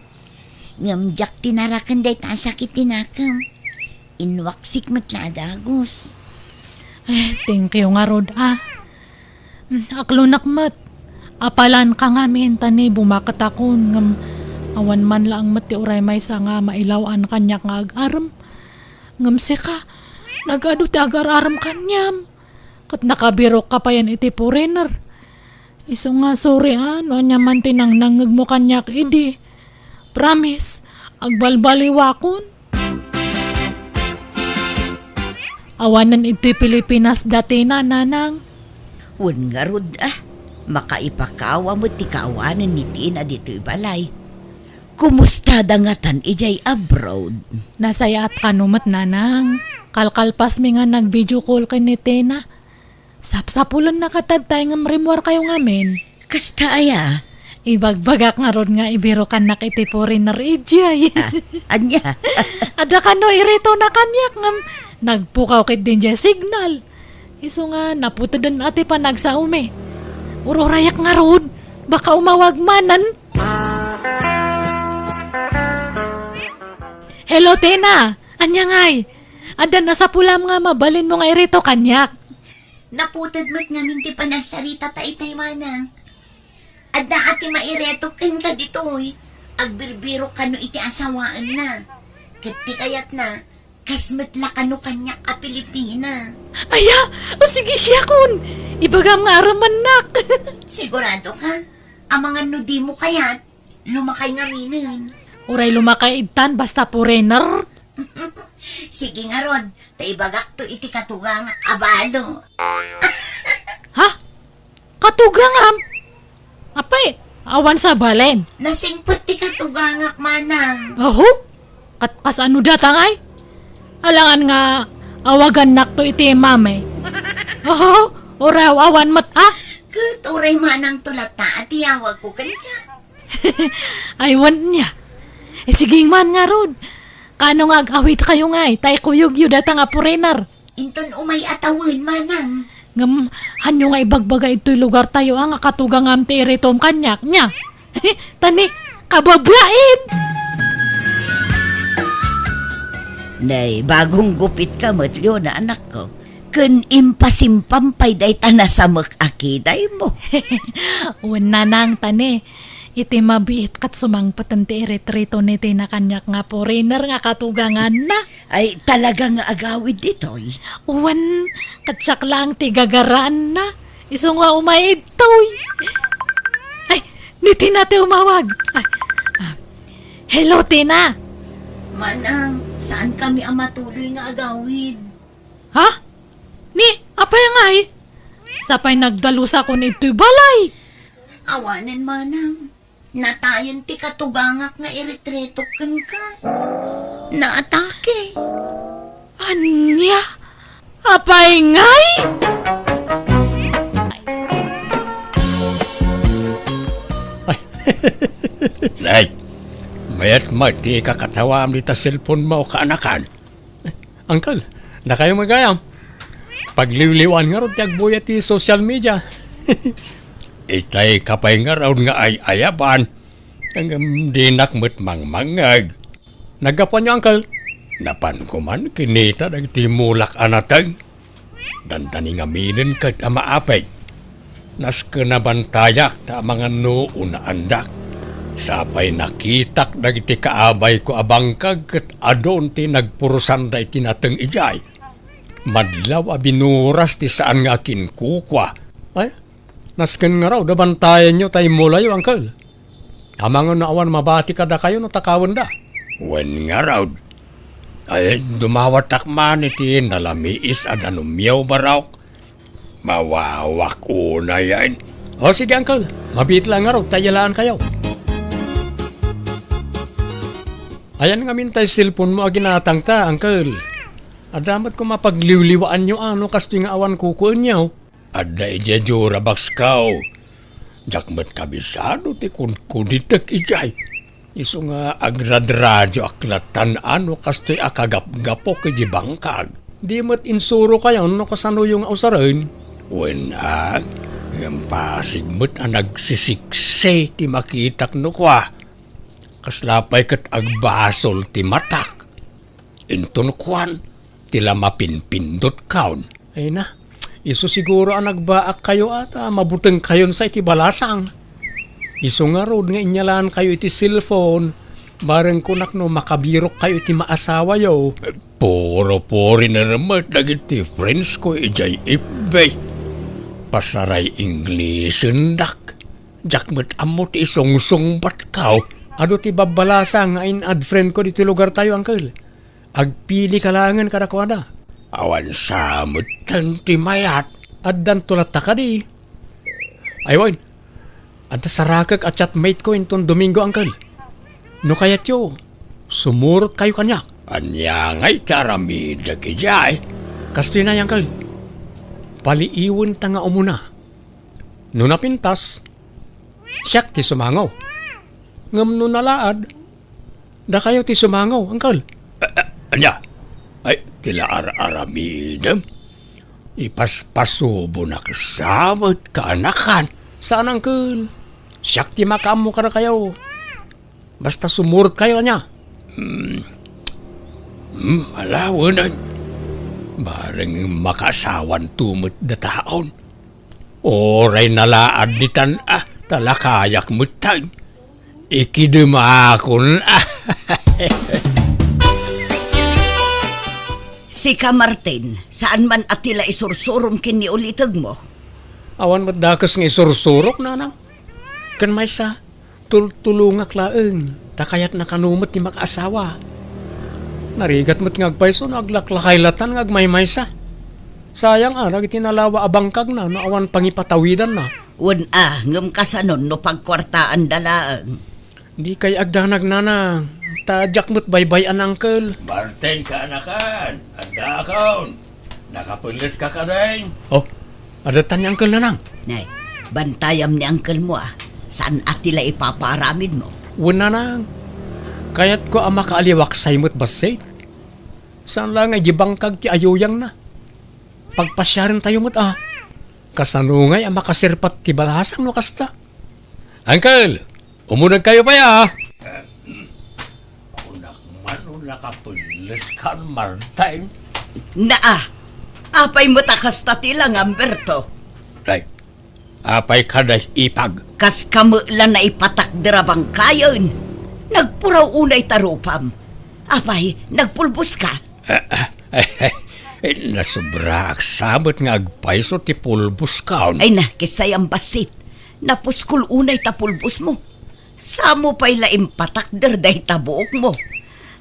Ngem diak tinaraken dayta a sakit ti nakem. Inwaksik met la a dagus. Eh, thank you ngarud, a. Hmm, aklonak met. Apalanka ngamin ta ni bumaketakon, ngem awan man laeng met ti uray maysa nga mailaw-an kaniak nga ag-arem. Ngem sika, nagadu ti agar-arem kaniam. Ket nakabirokka payen iti foreigner. Isu nga, sorry a, no ania man ti nangnangngegmo kaniak idi. Promise, agbalbaliwakon. Awanen idtoy Pilipinas da Tina, nanang. Wen ngarud a, makaipakawa met ti kaawanen ni Tina ditoy balay. Kumustada ngatan idiay abroad? Nasayaat kano met, nanang. Kalkalpasmi nga nag-video call ken ni Tina. Sapsapulenna katad tay ngem rimmuarkayo ngamin. Kasta aya? Ibagbagak ngarud nga ibirokannak iti foreigner idiay. Ah, ania? Adda kano iritona kaniak ngem nagpukaw ketdi idiay signal. Isu nga naputeden a ti panagsaomi. Ururayak ngarud, baka umawag manen. Hello, Tina! Ania ngay? Adda nasapulam nga mabalinmo nga irito kaniak? Naputed met ngamin ti panagsarita ta itay, manang. Adda a ti mairetok kenka ditoy. Agbirbirok kano iti asawaenna. Ket ti kayatna, kas met la kano kaniak a Pilipina. Aya! O sige, siakon! Ibagam nga arammannak! Sigurado ka? Amangan no dimo kayat, lumakay ngaminen. Uray lumakay ittan, basta foreigner. Sige ngarud, ta ibagakto iti katugangak a balo. Ha? Katugangam? Apay, awan sabalen? Nasingpet ti katugangak, manang. Aho? Kat-, kasano data ngay? Alangan nga awagannakto iti mami. Aho? Uraw, awan met, ha? Ket uray manang to latta a tiyawagko kenka. Ay, wen nia. Eh, sige man ngarud. Kano nga ag-awidkayo ngay, tay kuyogyo data nga foreigner? Inton umay a tawen, manang. Ngem, hanyo nga ibagbaga itoy lugartayo a nga katugangam ti iritom kaniak, nia? Tani, kababain! Nay, bagong gupitka met, Leona, anakko. Ken impasimpam pay dayta nasamek a kidaymo. Wen, nanang, tani. Iti mabiit ket sumangpeten ti iretrito ni Tina kaniak nga foreigner nga katuganganna. Ay, talaga nga agawid ditoy? Wen, ket siak laeng ti gagaraanna. Isu nga umay idtoy. Ay, ni Tina ti umawag. Ay, ah. Hello, Tina. Manang, saan kami a matuloy nga agawid? Ha? Ni, apay ngay? Sapay nagdalusakon itoy balay. Awanen, manang. Natayen ti katugangak nga iretretok kenka. Naatake. Ania? Apay ngay? Ay. Nay, mayat met ti ikakatawam dita cellphone mo, kaanakan. Uncle, dakayo met gayam. Pagliwliwaan ngarud ti agbuya ti social media. Itay ka pay ngarud nga ay-ayaban. Ngem dinak met mangmangngeg. Naggapuanyo, Uncle? Napanko man kinita dagiti mulak a nateng. Dandani ngaminen ket a maapeg. Nasken a bantayak ta amangan no unaandak. Sapay nakitak dagiti kaabayko a bangkag ket adun ti nagpurusanda iti nateng idiay. Madlaw a binuras ti saan nga akinkukua. Ay, nasken ngarud a bantayanyo ta immulayo, Uncle. Amangan no awan mabati kadakayo no takawenda. Wen ngarud. Ay, dumawatak man iti nalamiis a danumyo, Barok. Mawawak unayen. O, sige, Uncle. Mabiit la ngarud ta iyalaankayo. Ayan ngamin tay cellphone mo a ginatangta, Uncle. Adda met koma pagliwliwaanyo a no kastoy nga awan kukuenyo. Adda idiay Durabox ko. Diak met kabisado ti kunkunitek idiay. Isu nga agradradio ak latan a no kastoy a kagapgapok idiay bangkag. Di met insurokayon no kasanoyo nga usaren. Wen a, ngem pasig met a nagsisiksi ti makitak no kua. Kasla pay ket agbasol ti matak. Inton kuan, ti la mapinpindutkayon. Ay na, isu siguro a nagbaakkayo a ta mabutengkayon sa iti balasang. Isu ngarud nga inyalaankayo iti cellphone, bareng kunak no makabirokkayo iti maasawayo. Puro foreigner met dagiti friends ko idiay F B. Pasaray Englisenda. Diak met ammo ti isungsungbatko. Adu ti babbalasang nga in-add friendko ditoy lugartayo, Uncle. Agpilika laengen kadakuada. Awan sa metten ti mayat. Addanto latta kadi. Ay wen, adda sarakek a chatmateko inton Domingo, Uncle. No kayatyo, sumurotkayo kaniak. Ania ngay ti aramidek idiay? Kastoy na, Uncle. Paliiwenta nga umuna. No napintas, siak ti sumango. Ngem no nalaad, dakayo ti sumango, Uncle. A-, a-, ania? Ay, ti la ar-aramidem? Ipaspasubonak sa met, kaanakan. Saan, Uncle. Siak ti makaammo kadakayo. Basta sumurotkayo, ania? Hmm. Hmm, ala wen. Bareng makaasawanto met dataon. Uray nalaad ditan, ah, talakayak metten. Ikidemakon, ah. Sika, Martin, saan man a ti la isursurom ken ni ulitegmo? Awan met dakes nga isursurok, nanang. Ken maysa, tultulongak laeng, ta kayatna kano met ti makaasawa. Narigat met nga agpayso no aglaklakay latan nga agmaymaysa. Sayang a dagiti nalawa a bangkagna no awan pangipatawidanna. Wen a, ngem kasanon no pagkuartaanda laeng? Dikay agdanag, nanang, ta diak met baybay-an, Uncle. Martin, kaanakan, addakon. Nakapelles ka kadin? Oh, adda tan ni Uncle, nanang. Nay, bantayam ni Uncle mo, ah. Saan a ti la ipapaaramid mo? Wen, nanang. Kayatko a makaaliwaksay met bassit. Saan la nga idi bangkag ti ayuyangna. Pagpasiarentayo met, ah. Kasano ngay a makasirpat ti balasang no kasta? Uncle, umunegkayo pay, ah. Kunak man no nakapelles kan, Martin. Naa, apay met a kasta ti langam, Berto? Ay, apay kadi, ipag? Kas kami la naipatakder a bangkayen. Nagpuraw unay ta rupam. Apay, nagpulbos ka? Ay, nasobraak sa met nga agpayso ti pulbos kan. Ay na, kisayam bassit. Napuskol unay ta pulbos mo. Saan mo pay la impatakder dayta buok mo?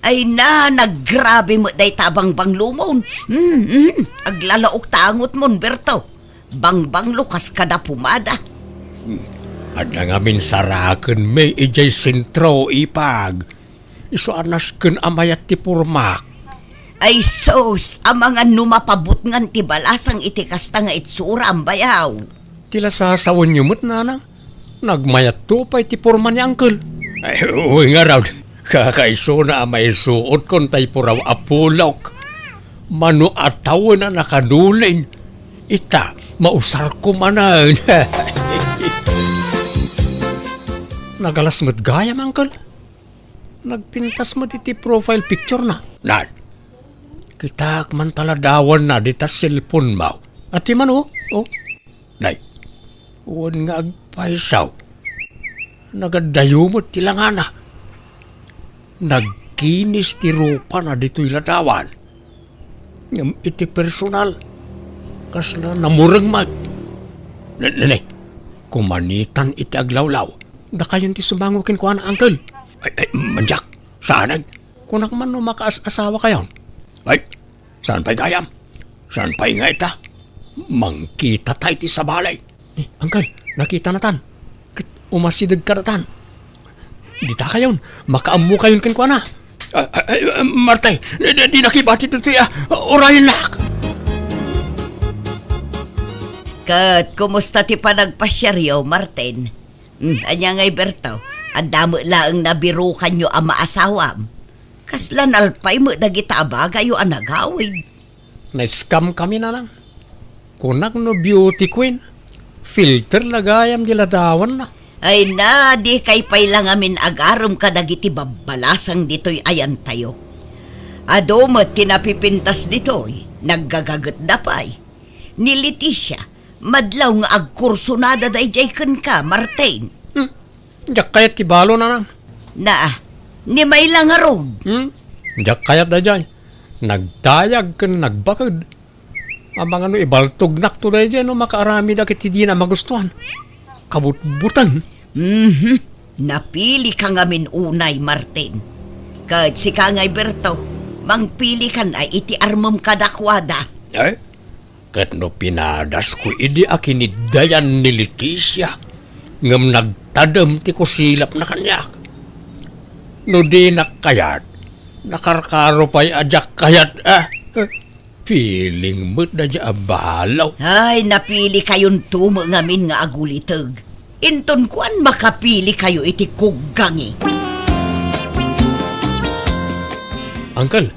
Ay na, naggrabe met dayta a bangbanglomon. Hmm, hmm, aglalaok ta angotmon, Berto. Bangbanglo kas kada pumada. Hmm. Adda ngamin saraken mi idiay sentro, ipag. Isu a nasken a mayat ti pormak. Ay sus, amangan no mapabutngan ti balasang iti kasta nga itsuram, bayaw. Ti la sasawenyo met, nanang? Nagmayatto pay ti porma ni Uncle. Ay, wen ngarud, kakaisuna a maisuotkon tay puraw a pulok. Mano a tawen a nakadulin. Ita, mausarko manen. Nagalas met gayam, Uncle. Nagpintas met iti profile picture na. Nan, kitaak man ta ladawanna dita cellphone mo. Ati man, oh, oh. Nay, wen nga agpayso. Nagadayo met ti langana. Nagkinis ti rupana ditoy ladawan. Ngem iti personal, kasla namureng met. Ne-, ne-, ne, kumanitan iti aglawlaw. Dakayon ti sumango kenkuana, Uncle. Ay, ay, mandiak. Saanen? Kunak man no makaas-asawa kayon. Ay, saan pay gayam? Saan pay nga ita? Mangkita tay ti sabali. Eh, Uncle, nakita natan. Ket umasideg kadatan. Dita kayon, makaammo kayon kenkuana. Ah, ah, ah, Martin, di, di, di nakibati ditoy, ah, urayennak. Ket kumusta ti panagpasiaryo, Martin? Hmm, ania ngay, Berto? Adda met laeng nabirukanyo a maasawam. Kasla nalpay met dagita a bagayo a nagawid. Na-scam kami, nanang. Kunak no beauty queen, filter la gayam di ladawanna. Ay na, dikay pay la ngamin agarem kadagiti babbalasang ditoy ayantayo. Adu met ti napipintas ditoy, naggagagetda pay. Ni Leticia, madlaw nga agkursonada daydiay kenka, Martin. Hmm. Diak kayat ti balo, nanang. Naa, ni may la ngarud. Hmm? Diak kayat daydiay. Nagdayag ken nagbaked. Amangan no ibaltognakto daydiay no makaaramid dagiti dina magustuhan. kabutbuteng. Mhm. Napili ka ngamin unay, Martin. Ket sika ngay, Berto, mangpili kan a iti armem kadakuada. Eh? Ket no pinadasko idi a kiniddayan ni Leticia, ngem nagtadem ti kusilapna kaniak. No dinak kayat, nakarkaro pay a diak kayat, ah. Feeling met daydiay a balo. Ay, napili kayonto met ngamin nga aguliteg. Inton kuan, makapili kayo iti kuggangi. Uncle,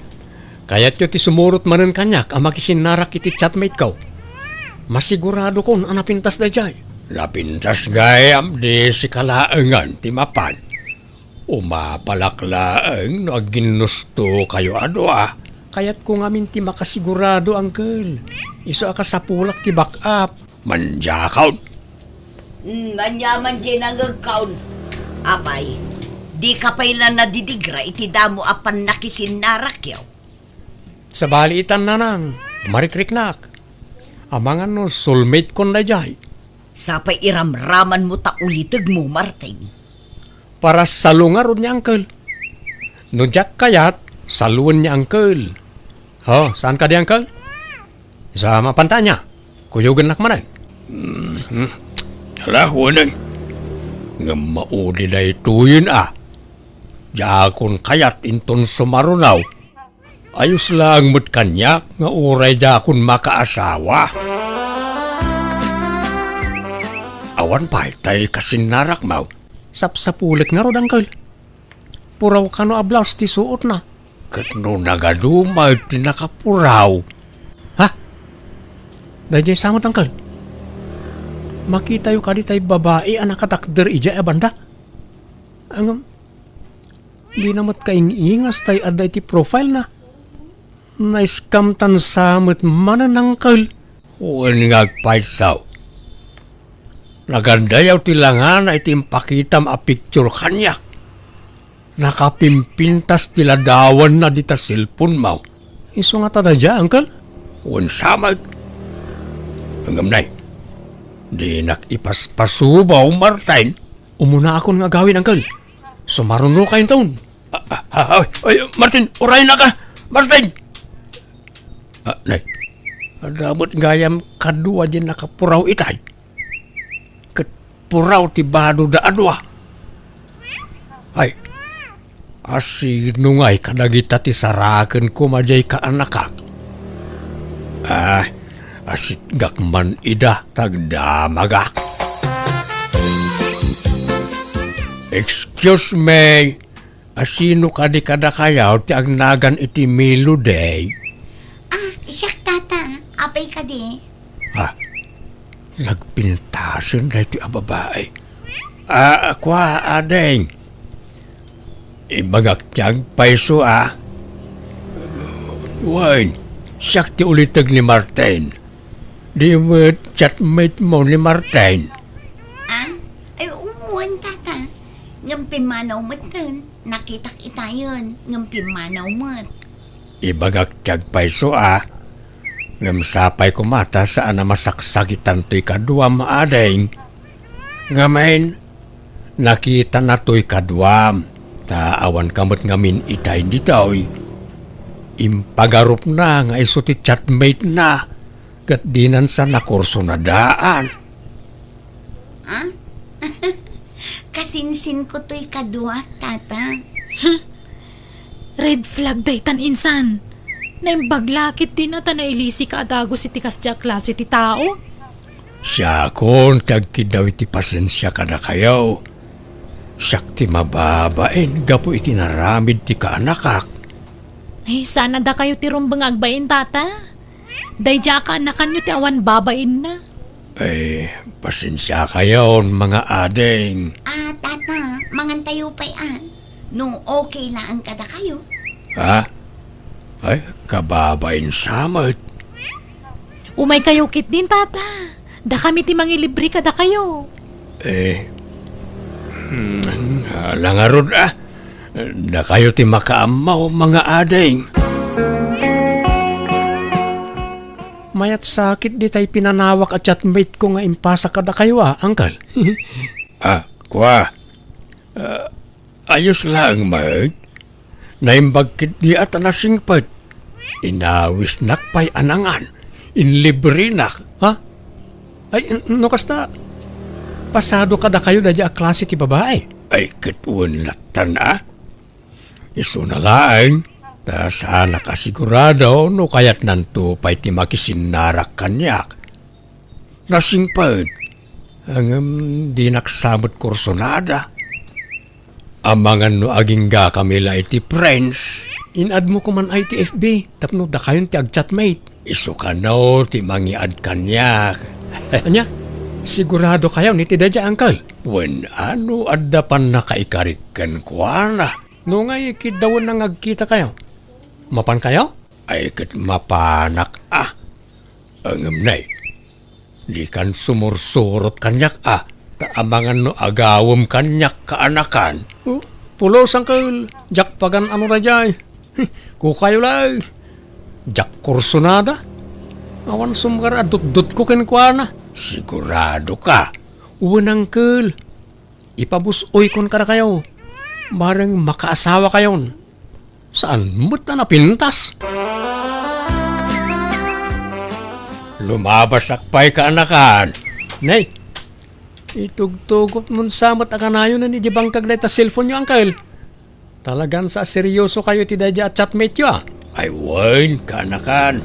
kayatyo ti sumurot manen kaniak a makisinnarak iti chatmate ko. Masiguradokon a napintas daydiay. Napintas gayam, di sika laengen ti mapan. Umapalak laeng no agginnusto kayo a dua. Kayatko ngamin ti makasigurado, uncle. Isu a kasapulak ti backup. Mandiakon. Mm, aniaman diay nangegkaon. Apay, dika pay la nadidigra iti damo a pannakisinnarakkyo? Sabali itan, nanang, marikriknak. Amangan no soulmate kon daydiay. Sapay iramramanmo ta ulitegmo, Martin. Para salungarod ni uncle. No diak kayat, saluen ni uncle. Oh, saan kadi, uncle? Sa mapantanya, kuyogennak manen. Mhm. Ala, weneng. Ngem maudi daytoyen a. Diakon kayat inton sumaruno. Ayos laeng met kaniak nga uray diakon makaasawa. Awan pay tay kasinnarakmo. Sapsapulek ngarud, uncle. Puraw kano a blouse ti suotna. Ket no nagadu met ti nakapuraw. Ha? Daydiay sa met, uncle. Makitayo kadi tay babai a nakatakder idiay a banda? Ngem, dina met kaing-ingas tay adda iti profile na. Na-scam tan sa met manen, uncle. Wen nga agpayso. Nagandayaw ti langana iti impakitam a picture kaniak. Nakapimpintas ti ladawanna dita cellphone-mo. Isu ngata daydiay, uncle? Wen sa met. Ngem nay, dinak ipaspasubaw, Martin. Umunaakon nga agawid, uncle. Sumarunoka inton. Ah, ah, ah, ay, ay, Martin, uraynak a! Martin! Ah, nay, adda met gayam kadua diay nakapuraw itay. Ket puraw ti badoda a dua. Ay, asino ngay kadagita ti saraken koma diay kaanakak? Ah, asitgak man ida ta agdamagak. Excuse me. Asino kadi kadakayo ti agnagan iti Melody? Ah, siak, tata. Apay kadi? Ah, nagpintasen daytoy a babai. Ah, kua, ading. Ibagak ti agpayso, ah. Wen, siak ti uliteg ni Martin. Di met chatmate mo ni Martin? Ah? Ay, wen, tata. Ngem pimmanaw met ken. Nakitak itayen, ngem pimmanaw met. Ibagak ti agpayso a, ngem sapay koma ta saan a masaksakitan toy kaduam, ading. Ngamin, nakitana toy kaduam, ta awan ka met ngamin itay ditoy. Impagarupna nga isu ti chatmate na, ket dinan sa nakurso na daan. Ah? Kasinsinko toy kaduak, tata. Huh? Red flag daytan, insan. Naimbag la ket dina ta nailisika a dagus iti kasdiay a klase ti tao. Siakon ti agkiddaw iti pasensia kadakayo. Siak ti mababain gapu iti naramid ti kaanakak. Ay, saan a dakayo ti rumbeng nga agbain, tata. Daydiay a kaanakanyo ti awan babainna. Ay, pasensiakayon, mga ading. Ah, tata, mangantayo pay, ah. No okay laeng kadakayo. Ha? Ay, kababain sa met. Umaykayo ketdin, tata. Dakami ti mangilibre kadakayo. Eh, hmm, ala ngarud, ah. Dakayo ti makaammo, mga ading. Mayat sakit ditay pinanawak a chatmate ko nga impasak kadakayo, a, Uncle. Ah, kua. Ah, ayos laeng met. Naimbag ketdi a ta nasingpet. Inawisnak pay a nangan. Inlibrenak, ha? Ay, n-, no kasta, pasado kadakayo daydiay a klase ti babai. Ay, ket wen lattan, a? Isuna laeng, ta saanak a sigurado no kayatnanto pay ti makisinnarak kaniak. Nasingpet, ngem dinak sa met kursunada. Amangan no aginggakami la iti friends. In-add mo koman ay ti F B, tapno dakayon ti agchatmate. Isu kano ti mangiad kaniak. Ania? Sigurado kayon iti daydiay, Uncle? Wen, a no adda pannakaikarik kenkuana. No ngay, kiddawenna nga agkitakayo. Mapankayo? Ay, ket mapanak, a. Ngem nay, dikan sumursurot kaniak, a, ta amangan no agawem kaniak, kaanakan. Oh, pulos, Uncle. Diak pagan-ano daydiay. Kukayo laeng. Diak kursunada. Awan sumgar a dutdotko kenkuana. Sigurado ka? Wen, Uncle. Ipabus-oykon kadakayo. Bareng makaasawakayon. Saan met a napintas? Lumabasak pay, kaanakan. Nay, itugtugotmon sa met a kanayonen idiay bangkag dayta cellphone-yo, Uncle. Talagan sa a seryosokayo iti daydiay a chatmate-yo, a. Ay wen, kaanakan.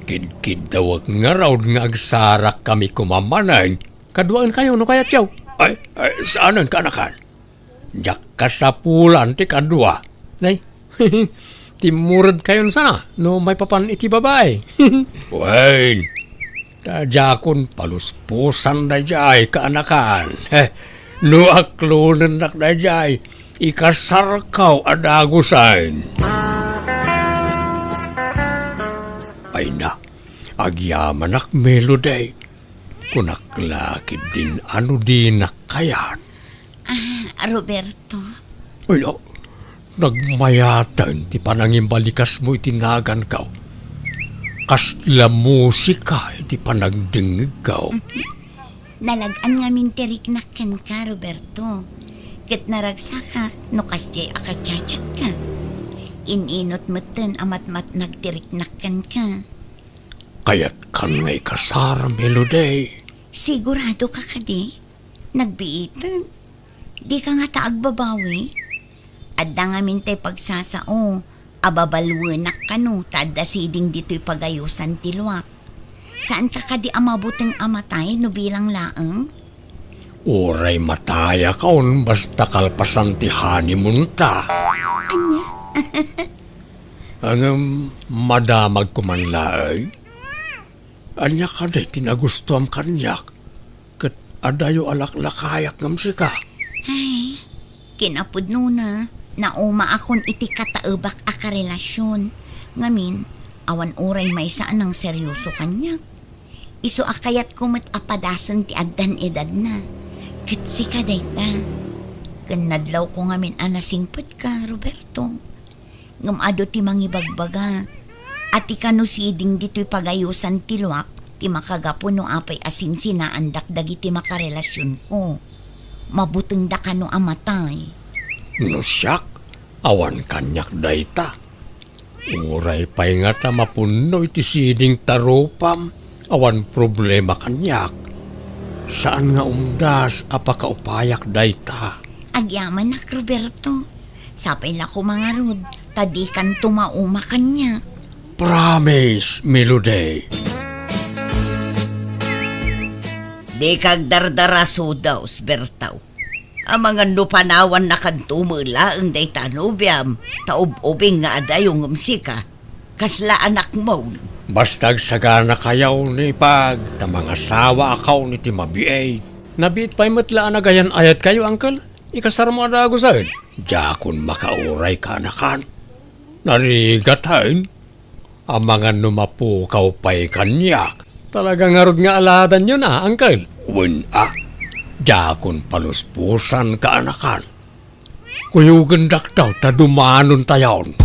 Kidkiddawek ngarud nga agsarakkami koma manen. Kaduaenkayo no kayatyo. Ay, ay, saanen, kaanakan. Diak kasapulan ti kadua. Nay, timmuredkayon sana no maipapan iti babai. Wen, ta diakon paluspusan daydiay, kaanakan. Heh, no aklonennak daydiay, ikasarkaw a dagusen. Ay na, agyamanak, Melody. Kunak la ketdin a no dinak kayat. Ah, Roberto? Ay, ah, nagmayaten ti panangimbalikasmo iti naganko. Kasla musika iti panagdengngegko. Nalag-an ngamin ti riknak kenka, Roberto. Ket naragsakak no kasdiay a kachachatka. In-inut metten a matmatnag ti riknak kenka. Kayatkan nga ikasar, Melody. Sigurado ka kadi? Nagbiiten. Dika ngata agbabawi? Adda ngamin tay pagsasao a babaluenak kano ta adda siding ditoy pagayosan ti luak. Saanka kadi a mabuteng a matay no bilang laeng? Uray matayakon basta kalpasan ti honeymoon-ta. Ania? Ngem madamagko man laeng. Ania kadi ti nagustuam kaniak ket adayo a laklakayak ngem sika? Ay, kinapudnona, naumaakon iti kataebak a karelasion. Ngamin, awan uray maysa a nangseryoso kaniak. Isu a kayatko met a padasen ti addan edadna. Ket sika dayta. Ken nadlawko ngamin a nasingpetka, Roberto. Ngem adu ti mangibagbaga a ti kano siding ditoy pagayosan ti luak ti makagapu no apay a sinsinaandak dagiti makarelasionko. Mabutengda kano a matay. No siak, awan kaniak dayta. Uray pay ngata mapunno iti siding ta rupam, awan problema kaniak. Saan nga umdas a pakaupayak dayta. Agyamanak, Roberto. Sapay la koma ngarud, ta dikanto mauma kaniak. Promise, Melody. Dika agdardara, Sudaw, Bertaw. Amangan no panawannakanto met laeng dayta a nobiam, ta ub-ubing nga adayo ngem sika. Kasla anakmon. Basta agsaganakayo ni pag, ta mangasawaakayon iti mabiit. Nabiit pay met la a nagayan-ayatkayo, Uncle. Ikasarmo a dagusen. Diakon makauray, kaanakan. Narigat, haen. Amangan no mapukaw pay kaniak. Talaga ngarud nga aladanyo na, Uncle. Wen a, diakon paluspusan, kaanakan. Kuyogendak daw ta dumanontayon.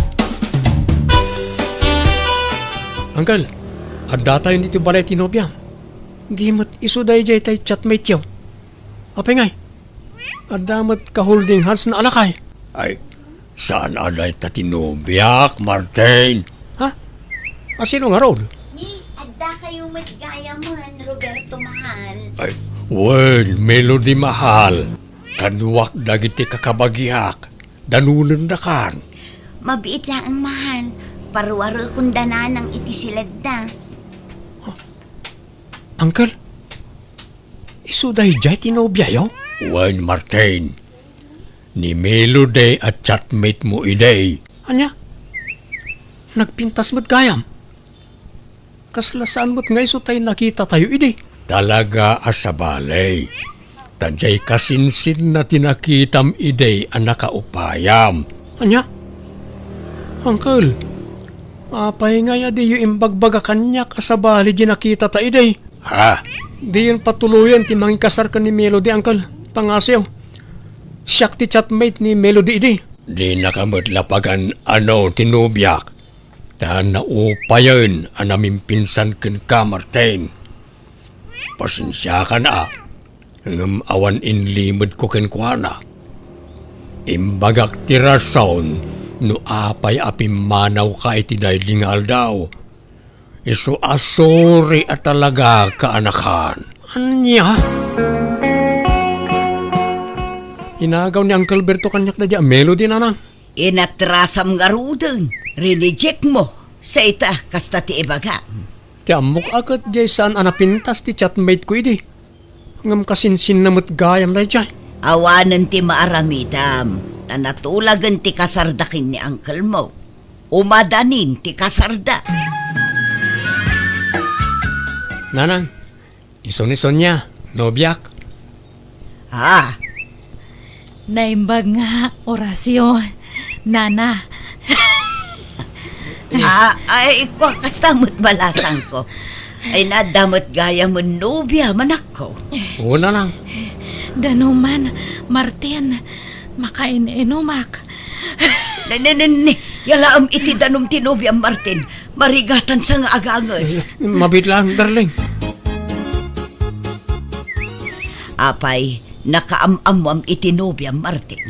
Uncle, Addatayon iti balay ti nobiam. Di met isu daydiay tay chatmate-yo. Apay ngay? Adda met ka-holding hands-na a lakay. Ay, saan a dayta ti nobiak, Martin? Ha? A, sino ngarud? Ni, addakayo met gayamen, Roberto mahal. Ay, wen, Melody mahal. Kaduak dagiti kakabagiak. Danonendakan. Mabiit laeng, mahal. Paruarekon da nanang iti siledda. Uncle, isu daydiay ti nobiayo? Wen, Martin. Ni Melody a chatmate-mo idi. Ania? Nagpintas met gayam? Kasla saan met nga isu tay nakitatayo idi? Talaga a sabali. Ta diay kasinsinna ti nakitam idi a nakaupayam. Ania? Uncle, apay ngay a diyo imbagbaga kaniak a sabali diay nakitata idi? Ha? Diyon patuloyen ti mangikasar ken ni Melody, Uncle. Pangasoyo. Siak ti chatmate ni Melody idi. Dinaka met la pagan-ano ti nobiak. Ta naupayen a namimpinsan kenka, Martin. Pasensiakan a, ngem awan inlimedko kenkuana. Imbagak ti rason no apay a pimmanawka iti daydi nga aldaw. Isu a sorry a talaga kaanakan. Ania? Inagaw ni Uncle Berto kaniak daydiay a Melody, nanang. Inatrasam ngaruden, rineject mo. Sa ita, kasta ti ibagam. Ti ammok a ket diay saan a napintas ti chatmate-ko idi. Ngem kasinsinna met gayam daydiay. Awanen ti maaramidam, ta natulagen ti kasarda ken ni uncle-mo. Umadanin ti kasarda. Nanang, isun-isun nia, nobiak. Ah. Naimbag nga, Horacio, nana. Ah, ay, kua, kasta met balasangko. Ay, nadda met gayamen nobia, manakko. Oo, nanang. Danuman, Martin, makain-inumak. Ne, ne, ne, ne. Yalaem iti danum ti nobiam, Martin. Marigatan sa nga aganges. Eh, mabiit lang, darling. Apay, nakaam-ammoam iti nobiam, Martin?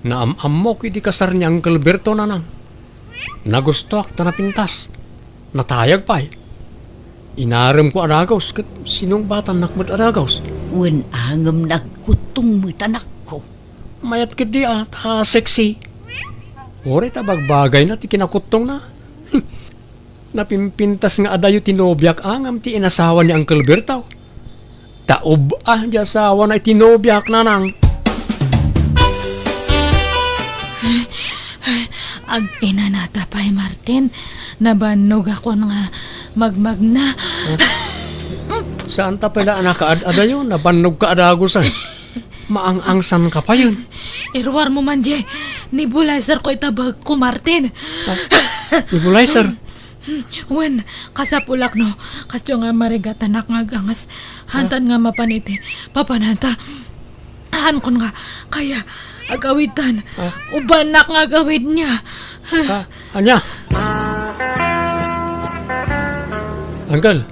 Naam-ammok iti kasar ni Uncle Berto, nanang. Nagustoak ta napintas. Natayag pay. Inaremko a dagus ket sinungbatannak met a dagus. Wen a ngem nagkuttong met, anakko. Mayat ketdi a, ta sexy. Uray ta bagbagayna ti kinakuttongna. Napimpintas nga adayo ti nobiak a ngem ti inasawa ni Uncle Berto. Ta ub-a di asawana iti nobiak, nanang. Ag-inanata pay, Martin. Nabannogakon nga magmagna. Huh? Saan ta pala a nakaad-adayo? Nabannogka a dagusan. Maang-angsanka payen. Iruarmo man diay nebulizerko ita bagko, Martin. Ah, nebulizer? Wen, kasapulak no kasdiay nga marigatanak nga aganges. Hantan nga mapan iti papananta. Haankon nga kaya agawidtan. Ah. Ubannak nga agawidna. Ah, ania? Uncle,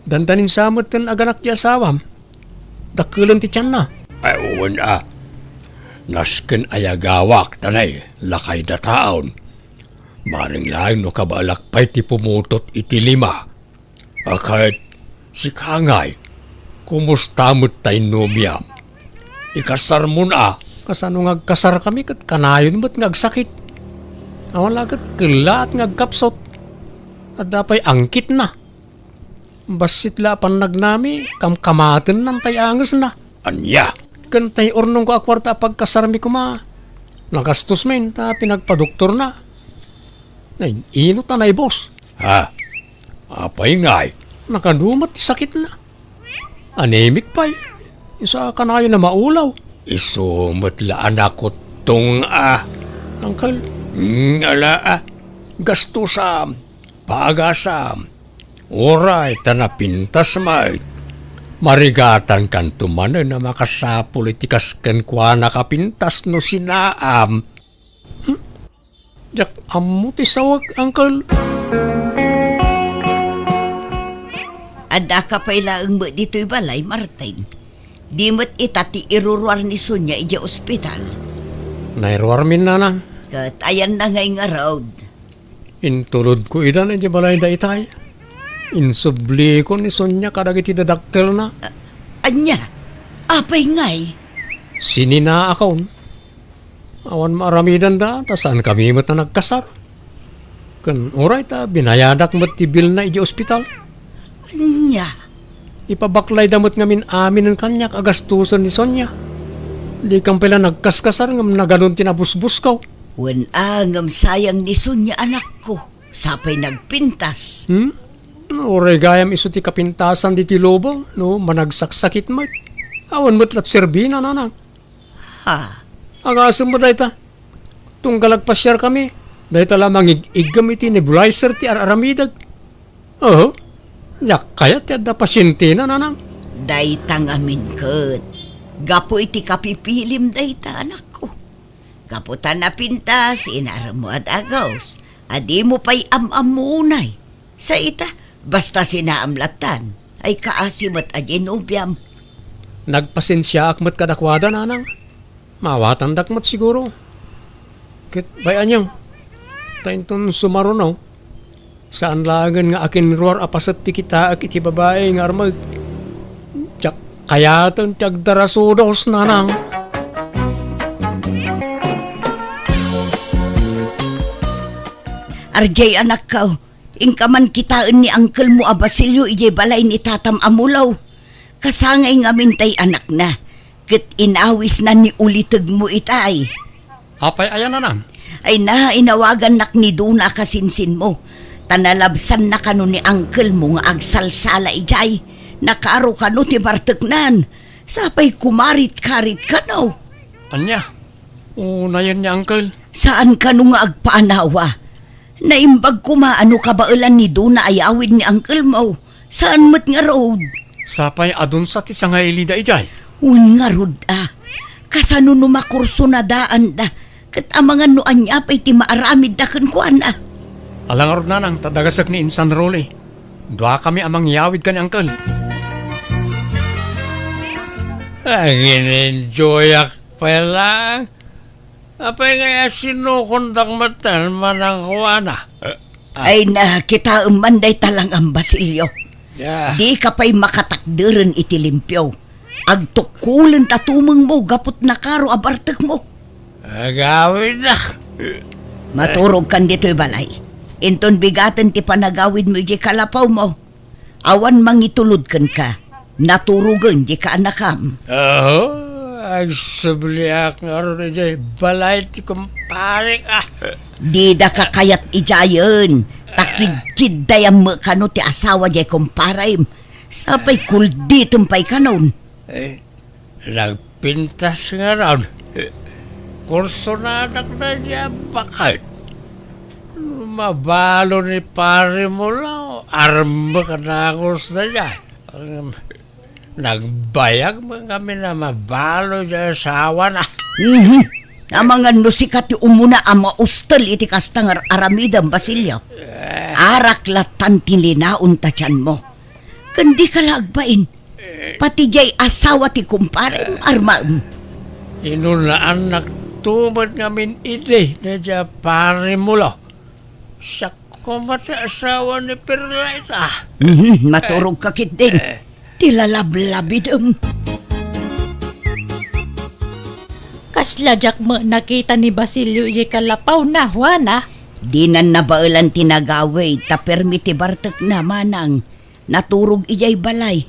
dandanin sa met ti aganak ti asawam. Dakkelen ti tianna. Ay, wen a. Nasken a yagawak, ta nay, lakay dataon. Bareng laeng no kabaelak pay ti pumutot iti lima. A ket, sika ngay, kumusta met tay nobiam? Ikasarmon a? Kasano nga agkasarkami ket kanayon met nga agsakit? Awan la ket kellaat nga agkapsut. Adda pay angkitna. Bassit la a pannagnami, kamkamatennan tay angesna. Ania? Ken tay urnongko a kuarta a pagkasarmi koma, nagastos met ta pinagpadoktorna. Nay, inot a naibus. Ha? Apay ngay? Nakadu met ti sakitna. Anemic pay. Isu a kanayon a maulaw. Isu met la a nakuttong a. Uncle? Hmm, ala a. Gastosam. Paagasam. Uray ta napintas met. Marigatankanto manen a makasapul iti kas kenkuana a pintas no sinaam. Hmm? Diak ammo ti sawek, Uncle. Addaka pay laeng met ditoy balay, Martin. Di met ita ti iruruar ni Sonia idiay ospital. Nairuarmin, nanang. Ket ayanna ngay ngarud. Intulodko ida idiay balay da itay. Insubliko ni Sonia kadagiti dadakkelna. A-, ania? Apay ngay? Sininaakon. Awan maaramidanda, ta saankami met a nagkasar. Ken uray ta binayadak met ti bilna idiay ospital. Ania? Ipabaklayda met ngamin aminen kaniak a gastusen ni Sonia. Dikan pay la nagkaskasar ngem nagadun ti nabusbusko. Wen a, ngem sayang ni Sonia, anakko. Sapay nagpintas. Hmm? Uray gayam isu ti kapintasan ditoy lubong, no managsaksakit met. Awan met la ti serbina, nanang. Ha? Agasem met dayta. Tunggal agpasiarkami, dayta la mangig-iggem iti nebulizer ti ar-aramidek. Oho. Diak kayat ti adda pasientena, nanang. Dayta ngamin ket gapu iti kapipilim dayta, anakko. Gapu ta napintas, inaremmo a dagus, a dimo pay am-ammo unay. Sa ita, basta sinaam lattan, ay kaasi met a diay nobiam. Nagpasensiaak met kadakuada, nanang. Maawatandak met siguro. Ket bay-anyo, ta inton sumaruno, saan laengen nga akinruar a paset ti kitaek iti babai nga armek. Diak kayaten ti agdarasudos, nanang. Arjay, anakko, inka man kitaen ni angkelmo a Basilio idiay balay ni tatam a mulo. Kasangay ngamin tay anakna, ket inawisna ni ulitegmo itay. Apay aya, nanang? Ay na, inawagannak ni Dona a kasinsinmo, ta nalabsanna kano ni angkelmo nga agsalsala idiay. Nakaro kano ti barteknan. Sapay kumarit-karit kano. Ania? Unayen ni angkel. Saan kano nga agpaanawa. Naimbag koma a no kabaelan ni Dona a yawid ni angkelmo. Saan met ngarud. Sapay adun sa ti sangailida idiay. Wen ngarud a. Kasano no makursunadaanda? Ket amangan no ania pay ti maaramidda kenkuana. Ala ngarud, nanang, ta dagasek ni Insan Rolly. Duakami a mangyawid ken ni angkel. Agin-enjoyak pay laeng. Apay ngay a sinukondak metten, manang Juana? Ay na, kitaem man dayta lang, Basilio. Ya. Dika pay makatakderen iti limpio. Agtukkolen ta tumengmo gapu ti nakaro a bartekmo. Agawidak. Maturogkan ditoy balay. Inton bigaten ti panagawidmo idiay kalapawmo. Awan mangitulod kenka. Naturogen diay kaanakam. Aho, agsubliak ngarud idiay balay ti kumparek, a. Didaka kayat idiayen, ta kidkiddayam met kano ti asawa diay kumparem. Sapay kulditem pay kanon. Eh, Nagpintas ngarud. Kursonadak daydiay a baket. No mabalo ni Pare Mulaw, armek a dagus daydiay. Nagbayag met ngamin a mabalo diay asawana. Mhm. Amangan no sika ti umuna a maustel iti kasta nga ar-aramidem, Basilio. Eh. Arak lattan ti linaon ta tianmo. Ken dika la agbain. Pati diay asawa ti kumparem, armaem. Inunaannakto met ngamin idi daydiay a Pare Mulaw. Siak koma ti asawa ni Perlaita. Mhm, maturogka ketdin. Eh. Ti lalablabidem. Kasla diak met nakita ni Basilio idiay kalapawna, Juana. Dinan nabaelan ti nagawid, ta permi ti bartekna, manang. Naturog idiay balay.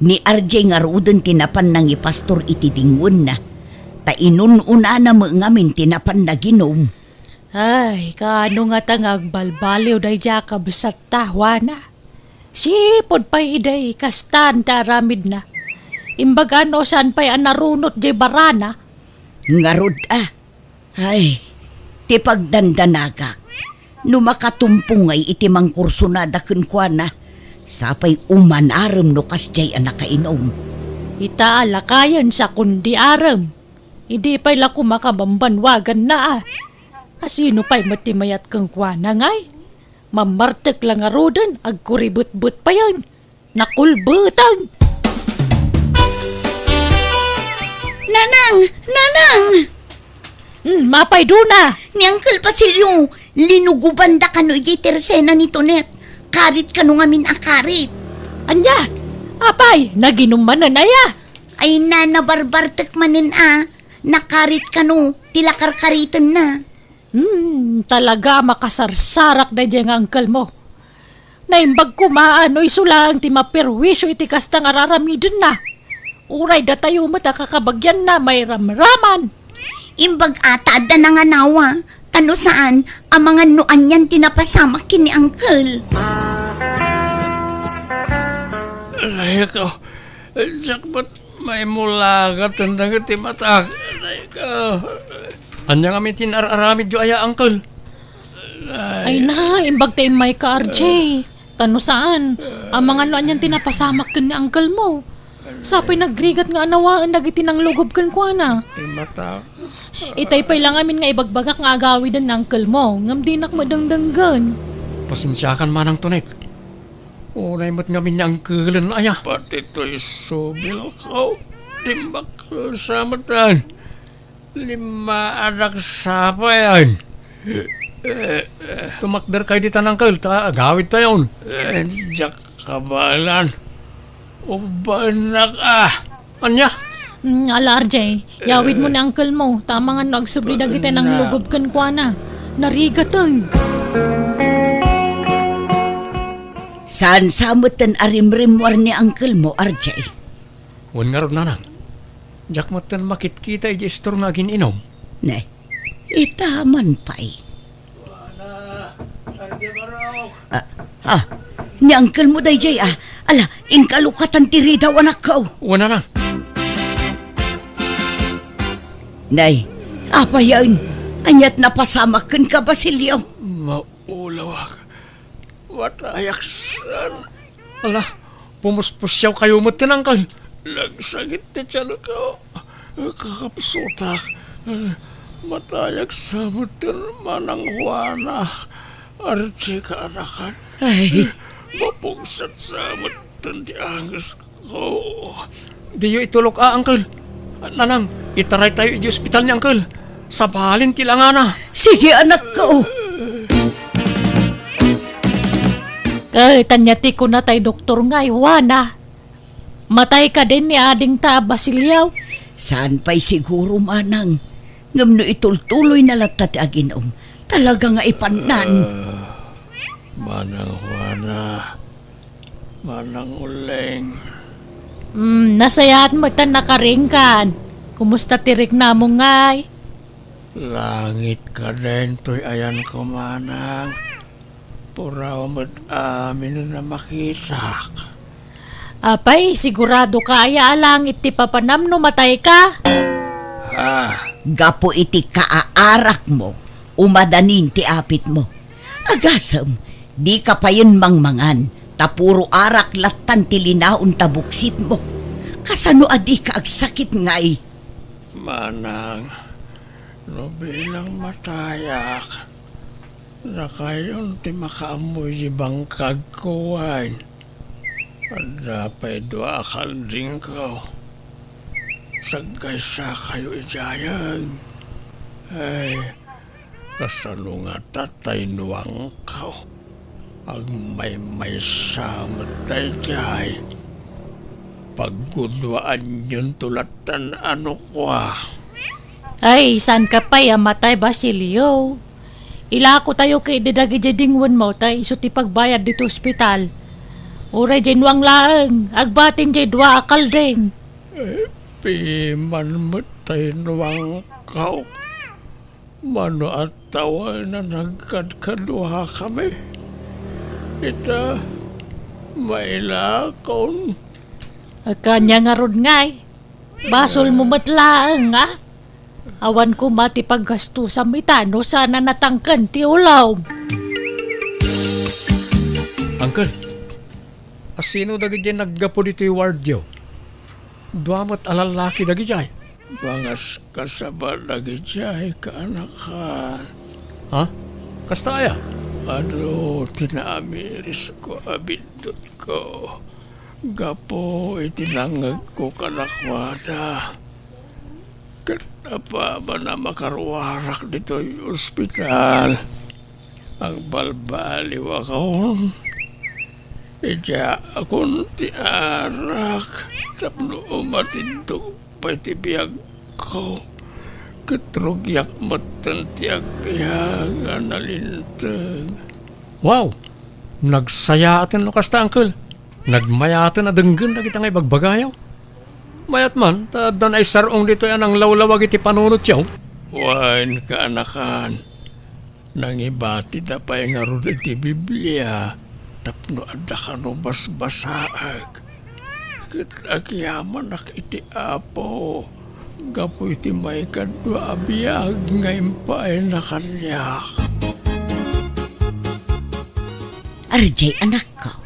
Ni R J ngaruden ti napan nangipastor iti dingwenna, ta inun-unana met ngamin ti napan naginum. Ay, kaano ngata nga agbalbaliw daydiay a kabsatta, Juana? Sipud pay idi, kastan ti aramidna. Imbaga no saan pay a narunot diay barana. Ngarud a, Ay, ti pagdandanagak, no makatumpong ngay iti mangkursunada kenkuana, sapay umanarem no kasdiay a nakainum. Ita a lakayen sa kundi arem. Idi pay la koma kabambanwaganna a. Asino pay met ti mayat kenkuana ngay? Mammartek la ngaruden, agkuribetbet payen. Nakulbetag! Nanang! Nanang! Hmm, mapay duna! Ni Uncle Basilio, linugobanda kano idiay tersena ni Tonet. Karit kano ngamin a karit. Ania? Apay, naginum manen aya? Ay na, nabarbartek manen a. Nakarit kano, ti lakarkaritenna. Hmm, talaga makasarsarak daydiay nga uncle mo. Naimbag koma no isu laeng ti maperwisyo iti kasta nga raramidenna. Uray datayo met a kakabagianna mairamraman. Imbag a ta adda nanganawa, ta no saan, amangan no anian ti napasamak ken ni uncle. Alayko, diak met maimulagat dagiti matak. Alayko. Ania ngamin ti inar-aramidyo aya, uncle? Ay na, imbag ta immayka, R J. Ta no saan, amangan no anian ti napasamak ken ni uncle mo. Sapay nagrigat nga anawaen dagiti nanglugob kenkuana. Ti mata. Itay pay la ngamin nga ibagbagak nga agawiden ni uncle mo, ngem dinak met dengdenggen. Pasensiakan, Manang Tonet. Unay met ngamin ni uncle-en aya. Pati toy subilko, diak sa met. Limmaadak sapay. Tumakderkayo ditan, uncle, ta agawidtayon. Eh, diak kabaelan. Ubbaennak a. Ania? Mm, ala, R J, yawidmo ni uncle mo, ta amangan no agsubli dagiti nanglugob kenkuana. Narigaten. Saan sa metten a rimrimmuar ni uncle mo, R J? Wen ngarud, nanang. Diak metten makitkita idiay istor nga agin-inum. Ne, ita man pay. Ah, ah, ni uncle mo daydiay, ah. Ala, inka lukatan ti ridaw, anakko. Wen, nanang. Nay, apayen, aniat napasamak kenka, Basilio? Maulawak. Matayak saan. Ala, pumuspusiawkayo metten, uncle. Nagsakit ti tianko. Kakapsutak. Matayak sa metten, Manang Juana. Arti kaanakan. Ay. Mapungset sa metten ti anges. Oh. Diyo itulok a, uncle. Nanang, itaraytayo iti ospital ni uncle. Sabalin ti langana. Sige, anakko. Ket ania ti kuna tay doktor nga, Juana? Matay kadin ni adingta a Basilio? Saan pay siguro, manang. Ngem no itultuloyna latta ti agin-um, talaga nga ipannan. Ah, Manang Juana, Manang Uling. Mm, nasayaat met ta nakaringkan. Kumusta ti riknamo ngay? Langit kadin toy ayanko, manang. Puraw met amin a makitak. Apay, sigurado ka aya a langit ti papanam no matay ka? Ah. Gapu iti kaaarakmo, umadanin ti apitmo. Agasem, dika payen mangmangan, ta puro arak lattan ti linaon ta buksitmo. Kasano a dika agsakit ngay? Manang, no bilang matayak, dakayon ti makaammoy ti bangkagko wen. Adda pay dua a kaldingko. Saggaysakayo idiayen. Ay, kasano ngata tay nuangko? Agmaymaysa met daydiay. Pagguduaanyonto lattan a nukua. Ay, saan ka pay a matay, Basilio? Ilakotayo ketdi dagidiay dingwenmo ta isu ti pagbayad ditoy ospital. Uray diay nuang laeng, agbatin diay dua a kalding. Eh, piman met tay nuangko. Mano a tawen a nagkadkaduakami? Ita, mailakon. Ania ngarud ngay? Basolmo met laeng, a? Awan koma ti paggastusam ita no saan a natangken ti ulom. Uncle, asino dagidiay naggapu ditoy wardyo? Dua met a lallaki dagidiay. Pangaskasaba dagidiay kaanakan. Ha? Kasta aya? Adu ti naamirisko a biddutko. Gapu iti nangngegko kadakuada, ket apaman a makaruarak ditoy ospital, agbalbaliwakon. Idiaakon ti arak tapno umatidto pay ti biagko, ket rugiak metten ti agbiag a nalinteg. Wow! Nagsayaaten no kasta, Uncle. Nagmayaten a denggen dagita nga ibagbagayo. Mayat man, ta adda naisar-ong ditoy a nanglawlawag iti panunotyo. Wen, kaanakan, nangibatida pay ngarud iti Biblia tapno adda kano basbasaek. Ket agyamanak iti Apo gapu iti maikadua a biag nga impaayna kaniak. Arjay, anakko,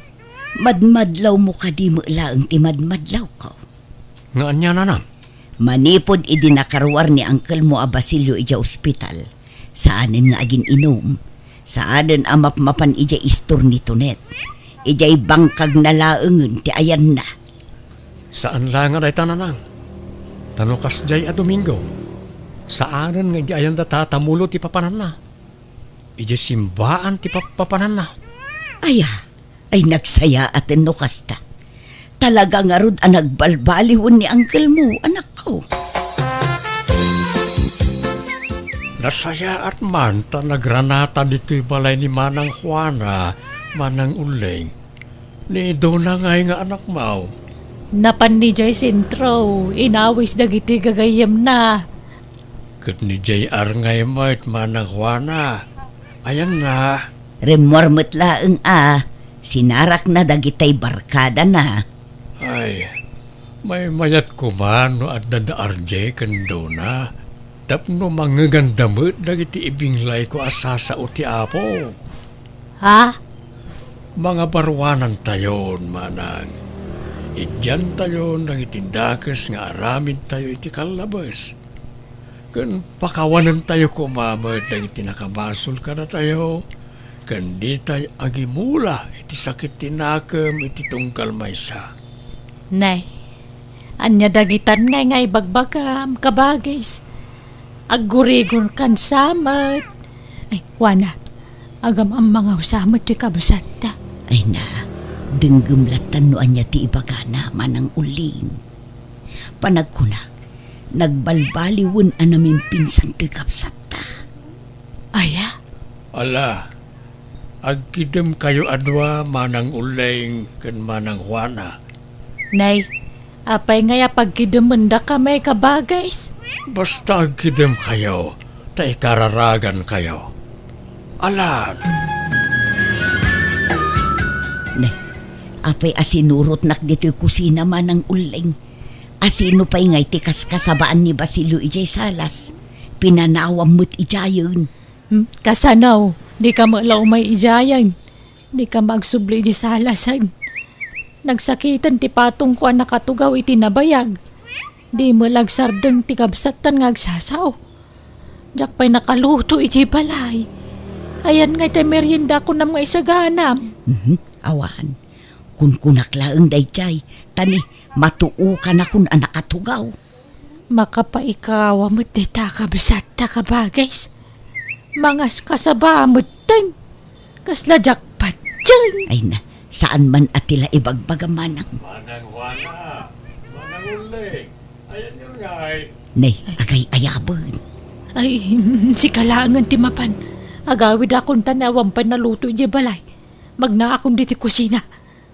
madmadlawmo kadi met laeng ti madmadlawko? Nga ania, nanang? Manipud idi nakaruar ni angkelmo a Basilio idiay ospital, saanen nga agin-inum, saanen a mapmapan idiay istor ni Tonet. Idiay bangkagna laengen ti ayanna. Saan laeng a dayta, nanang. Ta no kasdiay a Domingo, saanen nga idiay ayanda tatamulo ti papananna. Idiay simbaan ti pap-, papananna. Aya, ay nagsayaaten no kasta. Talaga ngarud a nagbalbaliwen ni angkelmo, anakko. Nasayaat man ta nagranata ditoy balay ni Manang Juana, Manang Uling. Ni Dona ngay nga anakmo? Napan idiay sentro, inawis dagiti gagayyemna. Ket ni J R ngay met, Manang Juana. Ayanna? Rimmuar met laeng a sinarakna dagitay barkadana. Ay, maymayat koma no adda da R J ken Dona tapno mangngeganda met dagiti ibinglayko a sasao ti Apo. Ha? Mangabaruanantayon, manang. Idiantayon dagiti dakes nga aramidtayo iti kallabes. Ken pakawanentayo koma met dagiti nakabasol kadatayo, ken ditay agimula iti sakit ti nakem iti tunggal maysa. Nay, ania dagitan ngay nga ibagbagam, kabagis? Aggurigonkan sa met. Ay, Juana, agam-ammangaw sa met ti kabsatta. Ay na, denggem lattan no ania ti ibagana, Manang Uling. Panagkunak, nagbalbaliwen a namimpinsan ti kabsatta. Aya? Ala, agkidemkayo a dua, Manang Uling ken Manang Juana. Nay, apay ngay a pagkidemendakami, kabagis? Basta agkidemkayo, ta ikararagankayo. Alan! Nay, apay a sinurotnak ditoy kusina, Manang Uling? Asino pay ngay ti kaskasabaan ni Basilio idiay salas? Pinanawam met idiayen. Hmm, kasano? Dika met la umay idiayen. Dika met agsubli idiay salasen. Nagsakiten ti patongko a nakatugaw iti nabayag. Di met la agsardeng ti kabsattan nga agsasao. Diak pay nakaluto iti balay. Ayan ngay ti merienda kunam nga isaganam. Mhm, awan. Kunkunak laeng daydiay, ta ni matuokanakon a nakatugaw. Makapaikawa met dayta a kabsatta, kabagis. Mangaskasaba metten. Kasla diak patien. Ay na, saan man a ti la ibagbaga, manang. Manang Juana, Manang Uling, ayanyo ngay. Nay, agay-ayaben. Ay, sika laengen ti mapan. Agawidakon ta ni awan pay naluto idiay balay. Magnaakon ditoy kusina.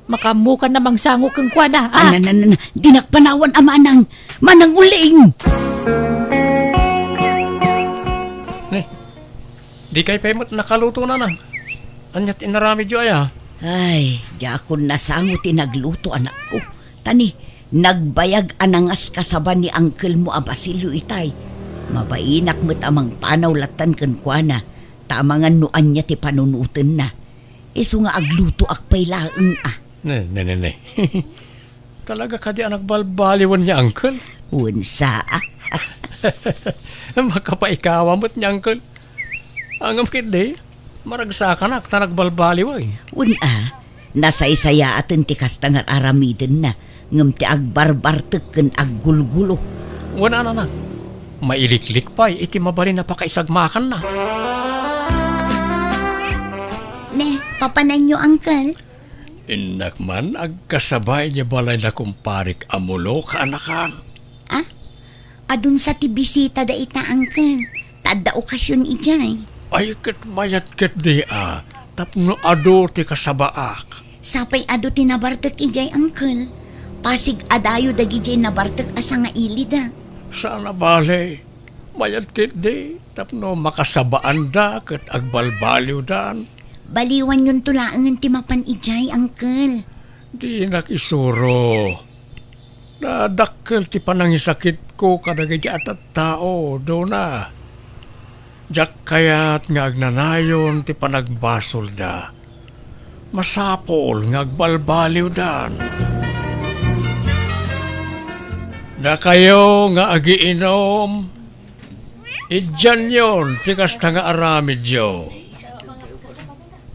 Makaammokan a mangsango kenkuana, a? Ana, na, na, na. Dinak panawan a manang, Manang Uling! Ne, dikay pay met nakaluto, nanang. Ania ti inaramidyo aya? Ay, diakon nasango ti nagluto, anakko. Ta ni, nagbayag a nangaskasaba ni angkelmo a Basilio itay. Mabainak met a mangpanaw lattan kenkuana, ta amangan no ania ti panunotenna. Isu nga aglutoak pay laeng a. Ne, ne, ne, ne. Talaga kadi a nagbalbaliwen ni Uncle? Wen sa. Makapaikawa met ni Uncle. Ngem ketdi, maragsakanak ta nagbalbaliwen. Wen a, Nasaysayaaten ti kasta nga ar-aramidenna, ngem ti agbarbartek ken aggulgulo. Wen a, Nanang, mailiklik pay iti mabalin a pakaisagmakanna. Ne, papananyo, Uncle? Innak man agkasaba idiay balay na kumparik a Mulo, kaanakan. Ah? Adun sa ti bisita dayta, Uncle. Ta adda okasion idiay. Ay, ket mayat ketdi a, tapno adu ti kasabaak. Sapay adu ti nabartek idiay, Uncle. Pasig a dayo dagidiay nabartek a sangailida. Saan a bale, mayat ketdi, tapno makasabaanda ket agbalbaliwdan. Baliwanyonto laengen ti mapan idiay, Uncle. Dinak isuro. Nadakkel ti panangisakitko kadagiti a tattao, Dona. Diak kayat nga agnanayon ti panagbasolda. Masapul nga agbalbaliwdan. Dakayo nga agiinum, idianyon ti kasta nga aramidyo.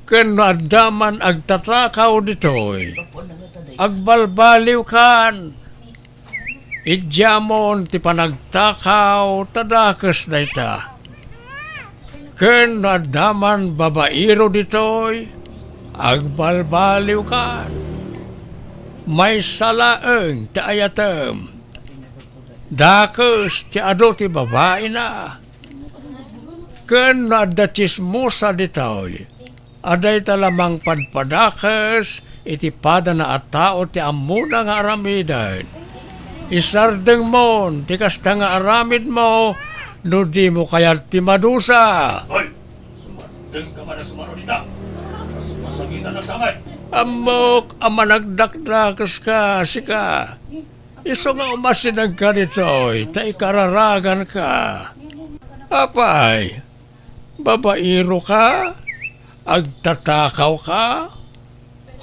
Ken no adda man agtatakaw ditoy, agbalbaliwkan. Idiamon ti panagtakaw ta dakes dayta. Ken no adda man babairo ditoy, agbalbaliwkan. Maysa laeng ti ayatem. Dakes ti adu ti babaina. Ken no adda tsismosa ditoy, a dayta la mangpadpadakes iti padana a tao ti ammona nga aramiden. Isardengmon ti kasta nga aramidmo no dimo kayat ti madusa. Hoy! Sumardengka man a sumaro dita. Mas masakitan a samet. Ammok a managdakdakeska, sika. Isu nga umasidegka ditoy, ta ikararaganka. Apay, babairo ka? Agtatakaw ka?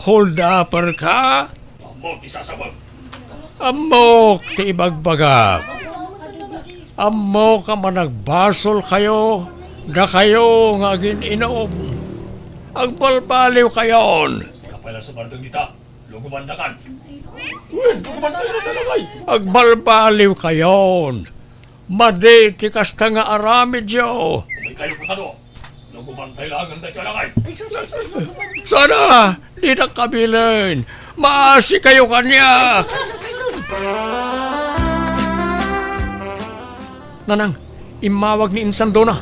Hold-upper ka? Ammok ti sasabag. Ammok ti ibagbagak. Ammok a managbasol kayo, dakayo nga agin-inom. Agbalbaliw kayon. Kapay la sumardeng dita. Lugubandakan. Wen, lugubantayo na talaga. Agbalbaliw kayon. Madi ti kasta nga aramidyo. Umay kayo kakado. Lugubantayo laeng daytoy a lakay. Sana, dinak kabilen. Maasi kayo kaniak. Nanang, immawag ni Insan Dona.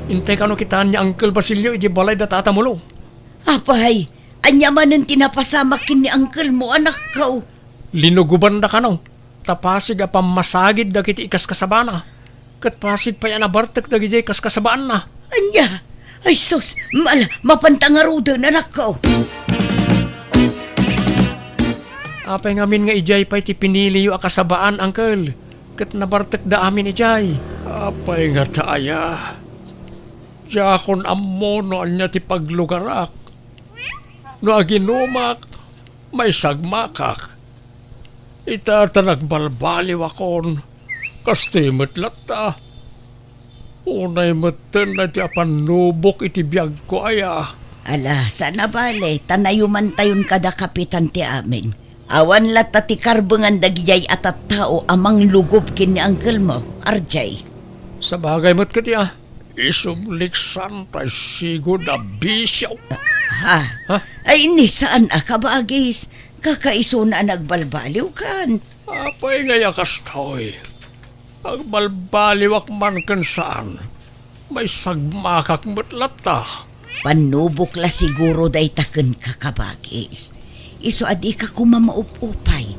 Intay kano kitaan ni Uncle Basilio iti balay da Tata Mulo. Apay, ania manen ti napasamak ken ni uncle mo, anakko? Linugobanda kano, ta pasig a pammasagid dagiti ikaskasabana, ket pasig pay a nabartek dagidiay kaskasabaanna. Ania? Ay sus, mal-, mapanta ngaruden, anakko. Apay ngamin nga idiay pay ti piniliyo a kasabaan, uncle, ket nabartekda amin idiay? Apay nga daya? Diakon ammo no ania ti paglugarak. No aginumak, maisagmakak. Ita ta nagbalbaliwakon, kastoy met latta. Unay metten daytoy a pannubok iti biagko aya. Ala, saan a bale, ta nayumantayon kada kapitan ti amin. Awan latta ti karbengan dagidiay a tattao a manglugob ken ni uncle mo, R J. Sabagay met ketdi a. Isubliksan tay sigud a bisio. Ha? Ha? Ay, ni saan a kabagis, kakaisuna a nagbalbaliw kan. Apay ngay a kastoy? Agbalbaliwak man ken saan, maisagmakak met latta. Pannubok la siguro dayta ken kakabagis. Isu a dika koma maup-upay.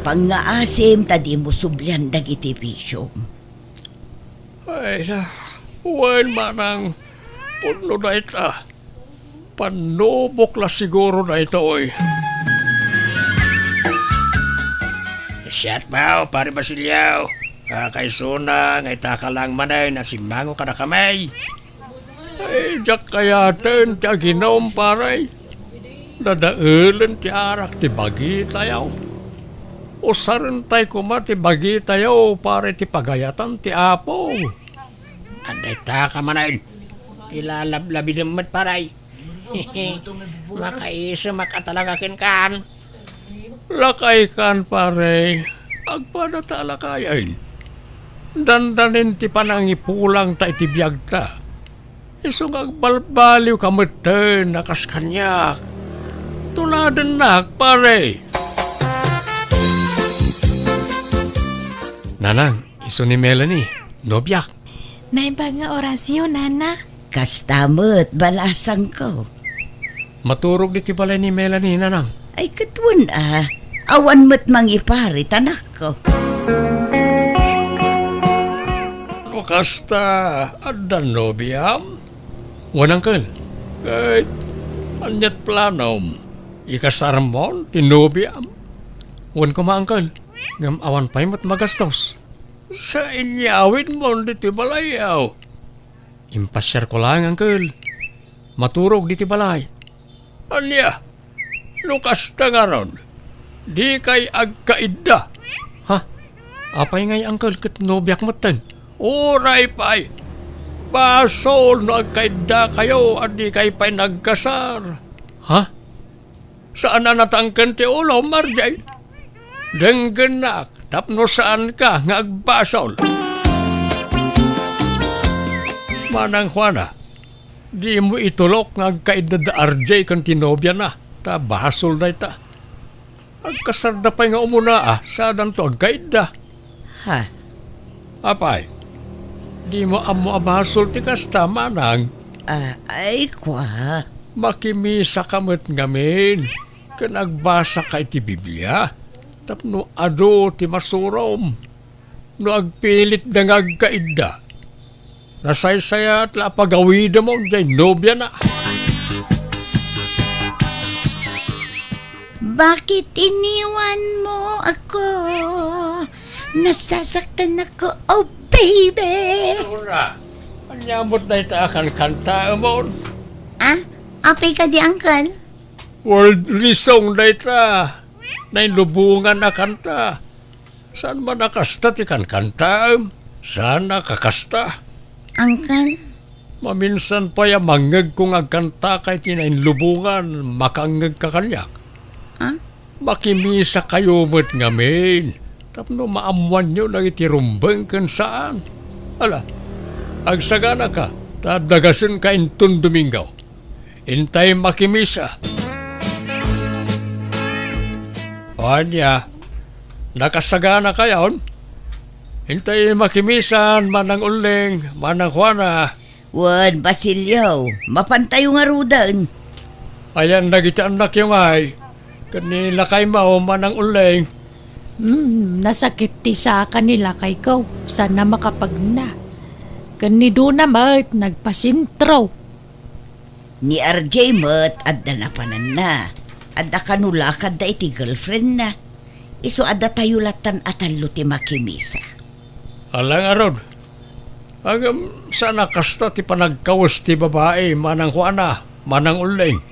Pangngaasim ta dimo sublian dagiti bisiom. Ay na, wen manang, pudno dayta. Pannubok la siguro daytoy. Siak, Pare Basilio. Kakaisuna nga itaka lang manen a simmango kadakami. Ay, diak kayaten ti aginum, pare. Dadaelen ti arak ti bagitayo. Usarentay koma ti bagitayo, pare, ti pagayatan ti Apo. Adda itaka manen ti lalablabidem met, pare. Makaisemak a talaga kenkan. Lakaykan, pare. Agpada ta a lakayen. Dandanin ti panangipulangta iti biagta. Isu nga agbalbaliwka metten a kas kaniak. Tuladennak, pare. Nanang, isu ni Melanie, nobiak. Naimbag nga orasyo, nana. Kasta met, balasangko. Maturog ditoy balay ni Melanie, nanang. Ay, ket wen a. Awan met mangiparit, anakko. No kasta, adda nobiam? Wen, uncle. Ket, aniat planom? Ikasarmon ti nobiam? Wen koma, uncle. Ngem awan pay met magastos. Sa inyawidmon ditoy balayyo. Impasiarko laeng, uncle. Maturog ditoy balay. Ania? No kasta ngarud, dikay agkaidda. Ha? Apay ngay, uncle, ket nobiak metten? Uray pay. Basol no agkaiddakayo a dikay pay nagkasar. Ha? Saan a natangken ti ulom, R J? Denggennak tapno saanka nga agbasol. Manang Juana, dimo itulok nga agkaidda da R J ken ti nobiana, ta basol dayta. Agkasarda pay nga umuna a, saandanto agkaidda. Ha? Apay, dimo ammo a basol ti kasta, manang? Ah, ay, kua. Makimisaka met ngamin, ken agbasaka iti Biblia, tapno adu ti masurom. No agpilitda nga agkaidda, nasaysayaat la a pagawidemon jay nobiana. Bakit iniwan mo ako? Nasasaktan ako, oh baby. Aurora, ania met dayta a kankantaemon? Ah, apay kadi, uncle? Worldly song dayta. Nainlubongan a kanta. Saan man a kasta ti kankantaem? Saan a kakasta? Uncle? Maminsan pay a mangngegko nga agkantaka iti nainlubongan, makangngegka kaniak? Ah? Makimisakayo met ngamin, tapno maammoanyo dagiti rumbeng ken saan. Ala, agsaganaka, ta dagasenka inton Domingo. Intay makimisa. O ania, nakasaganakayon? Intay makimisan, Manang Ulleng, Manang Juana. Wen, Basilio, mapantayo ngaruden. Ayan dagiti annakyo ngay, ken ni lakaymo, Manang Ulleng. Hmm, nasakit ti saka ni lakayko, saan a makapagna. Ken ni Dona met, nagpasentro. Ni R J met, adda napananna. Adda kano lakadda iti girlfriendna. Isu a datayo lattan a tallo ti makimisa. Ala ngarud. Ngem saan a kasta ti panagkawes ti babai, Manang Juana, Manang Ulleng.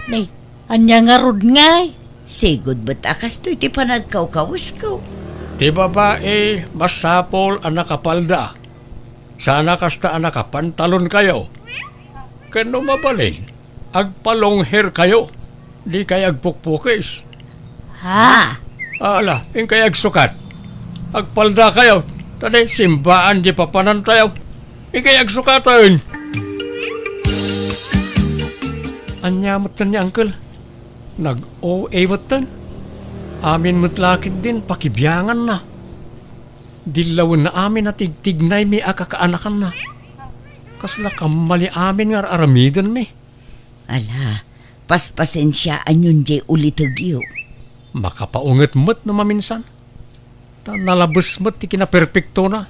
Ni, ania ngarud ngay? Sigud met a kastoy ti panagkawkawesko. Ti babai, masapul a nakapalda. Saan a kasta a nakapantalonkayo. Ken no mabalin, agpalonghairkayo. Dikay agpukpukis. Ha? Ala, inkay agsukat. Agpaldakayo, ta di simbaan di papanantayo. Inkay agsukaten. Ania metten ni Uncle? Nag-O A metten. Amin met la ketdin pakibianganna. Dillawenna amin a tigtignaymi a kakaanakanna. Kasla kammali amin nga ar-aramidenmi. Ala, paspasensiaanyon jay ulitegyo. Makapaunget met no maminsan. Ta nalabes met ti kinaperpektona.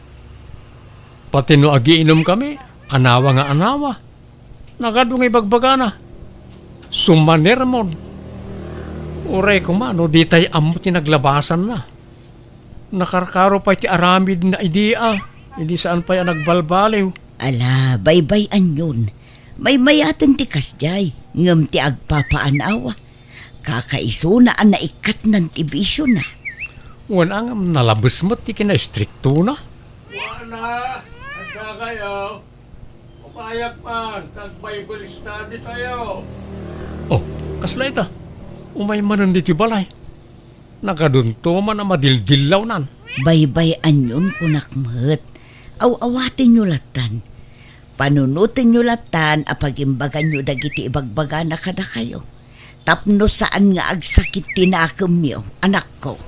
Pati no agiinumkami, anawa nga anawa. Nagadu nga ibagbagana. Sumanermon. Uray koma no ditay ammo ti naglabasanna. Nakarkaro pay ti aramidna idi a, idi saan pay a nagbalbaliw. Ala, baybay-anyon. Maymayaten ti kasdiay, ngem ti agpapaanawa. Kakaisuna a naikkatnan ti bisiona. Wen a ngem nalabes met ti kinaistriktona. Wana, adda kayo. Payak man, kag Bible study tayo. Oh, kasla ita? Umay manen ditoy balay. Nakadunto man a madildillawnan. Baybay-anyon kunak met. Aw-awatenyo lattan. Panunotenyo lattan a pagimbaganyo dagiti ibagbagana kadakayo. Tapno saan nga agsakit ti nakemyo, anakko.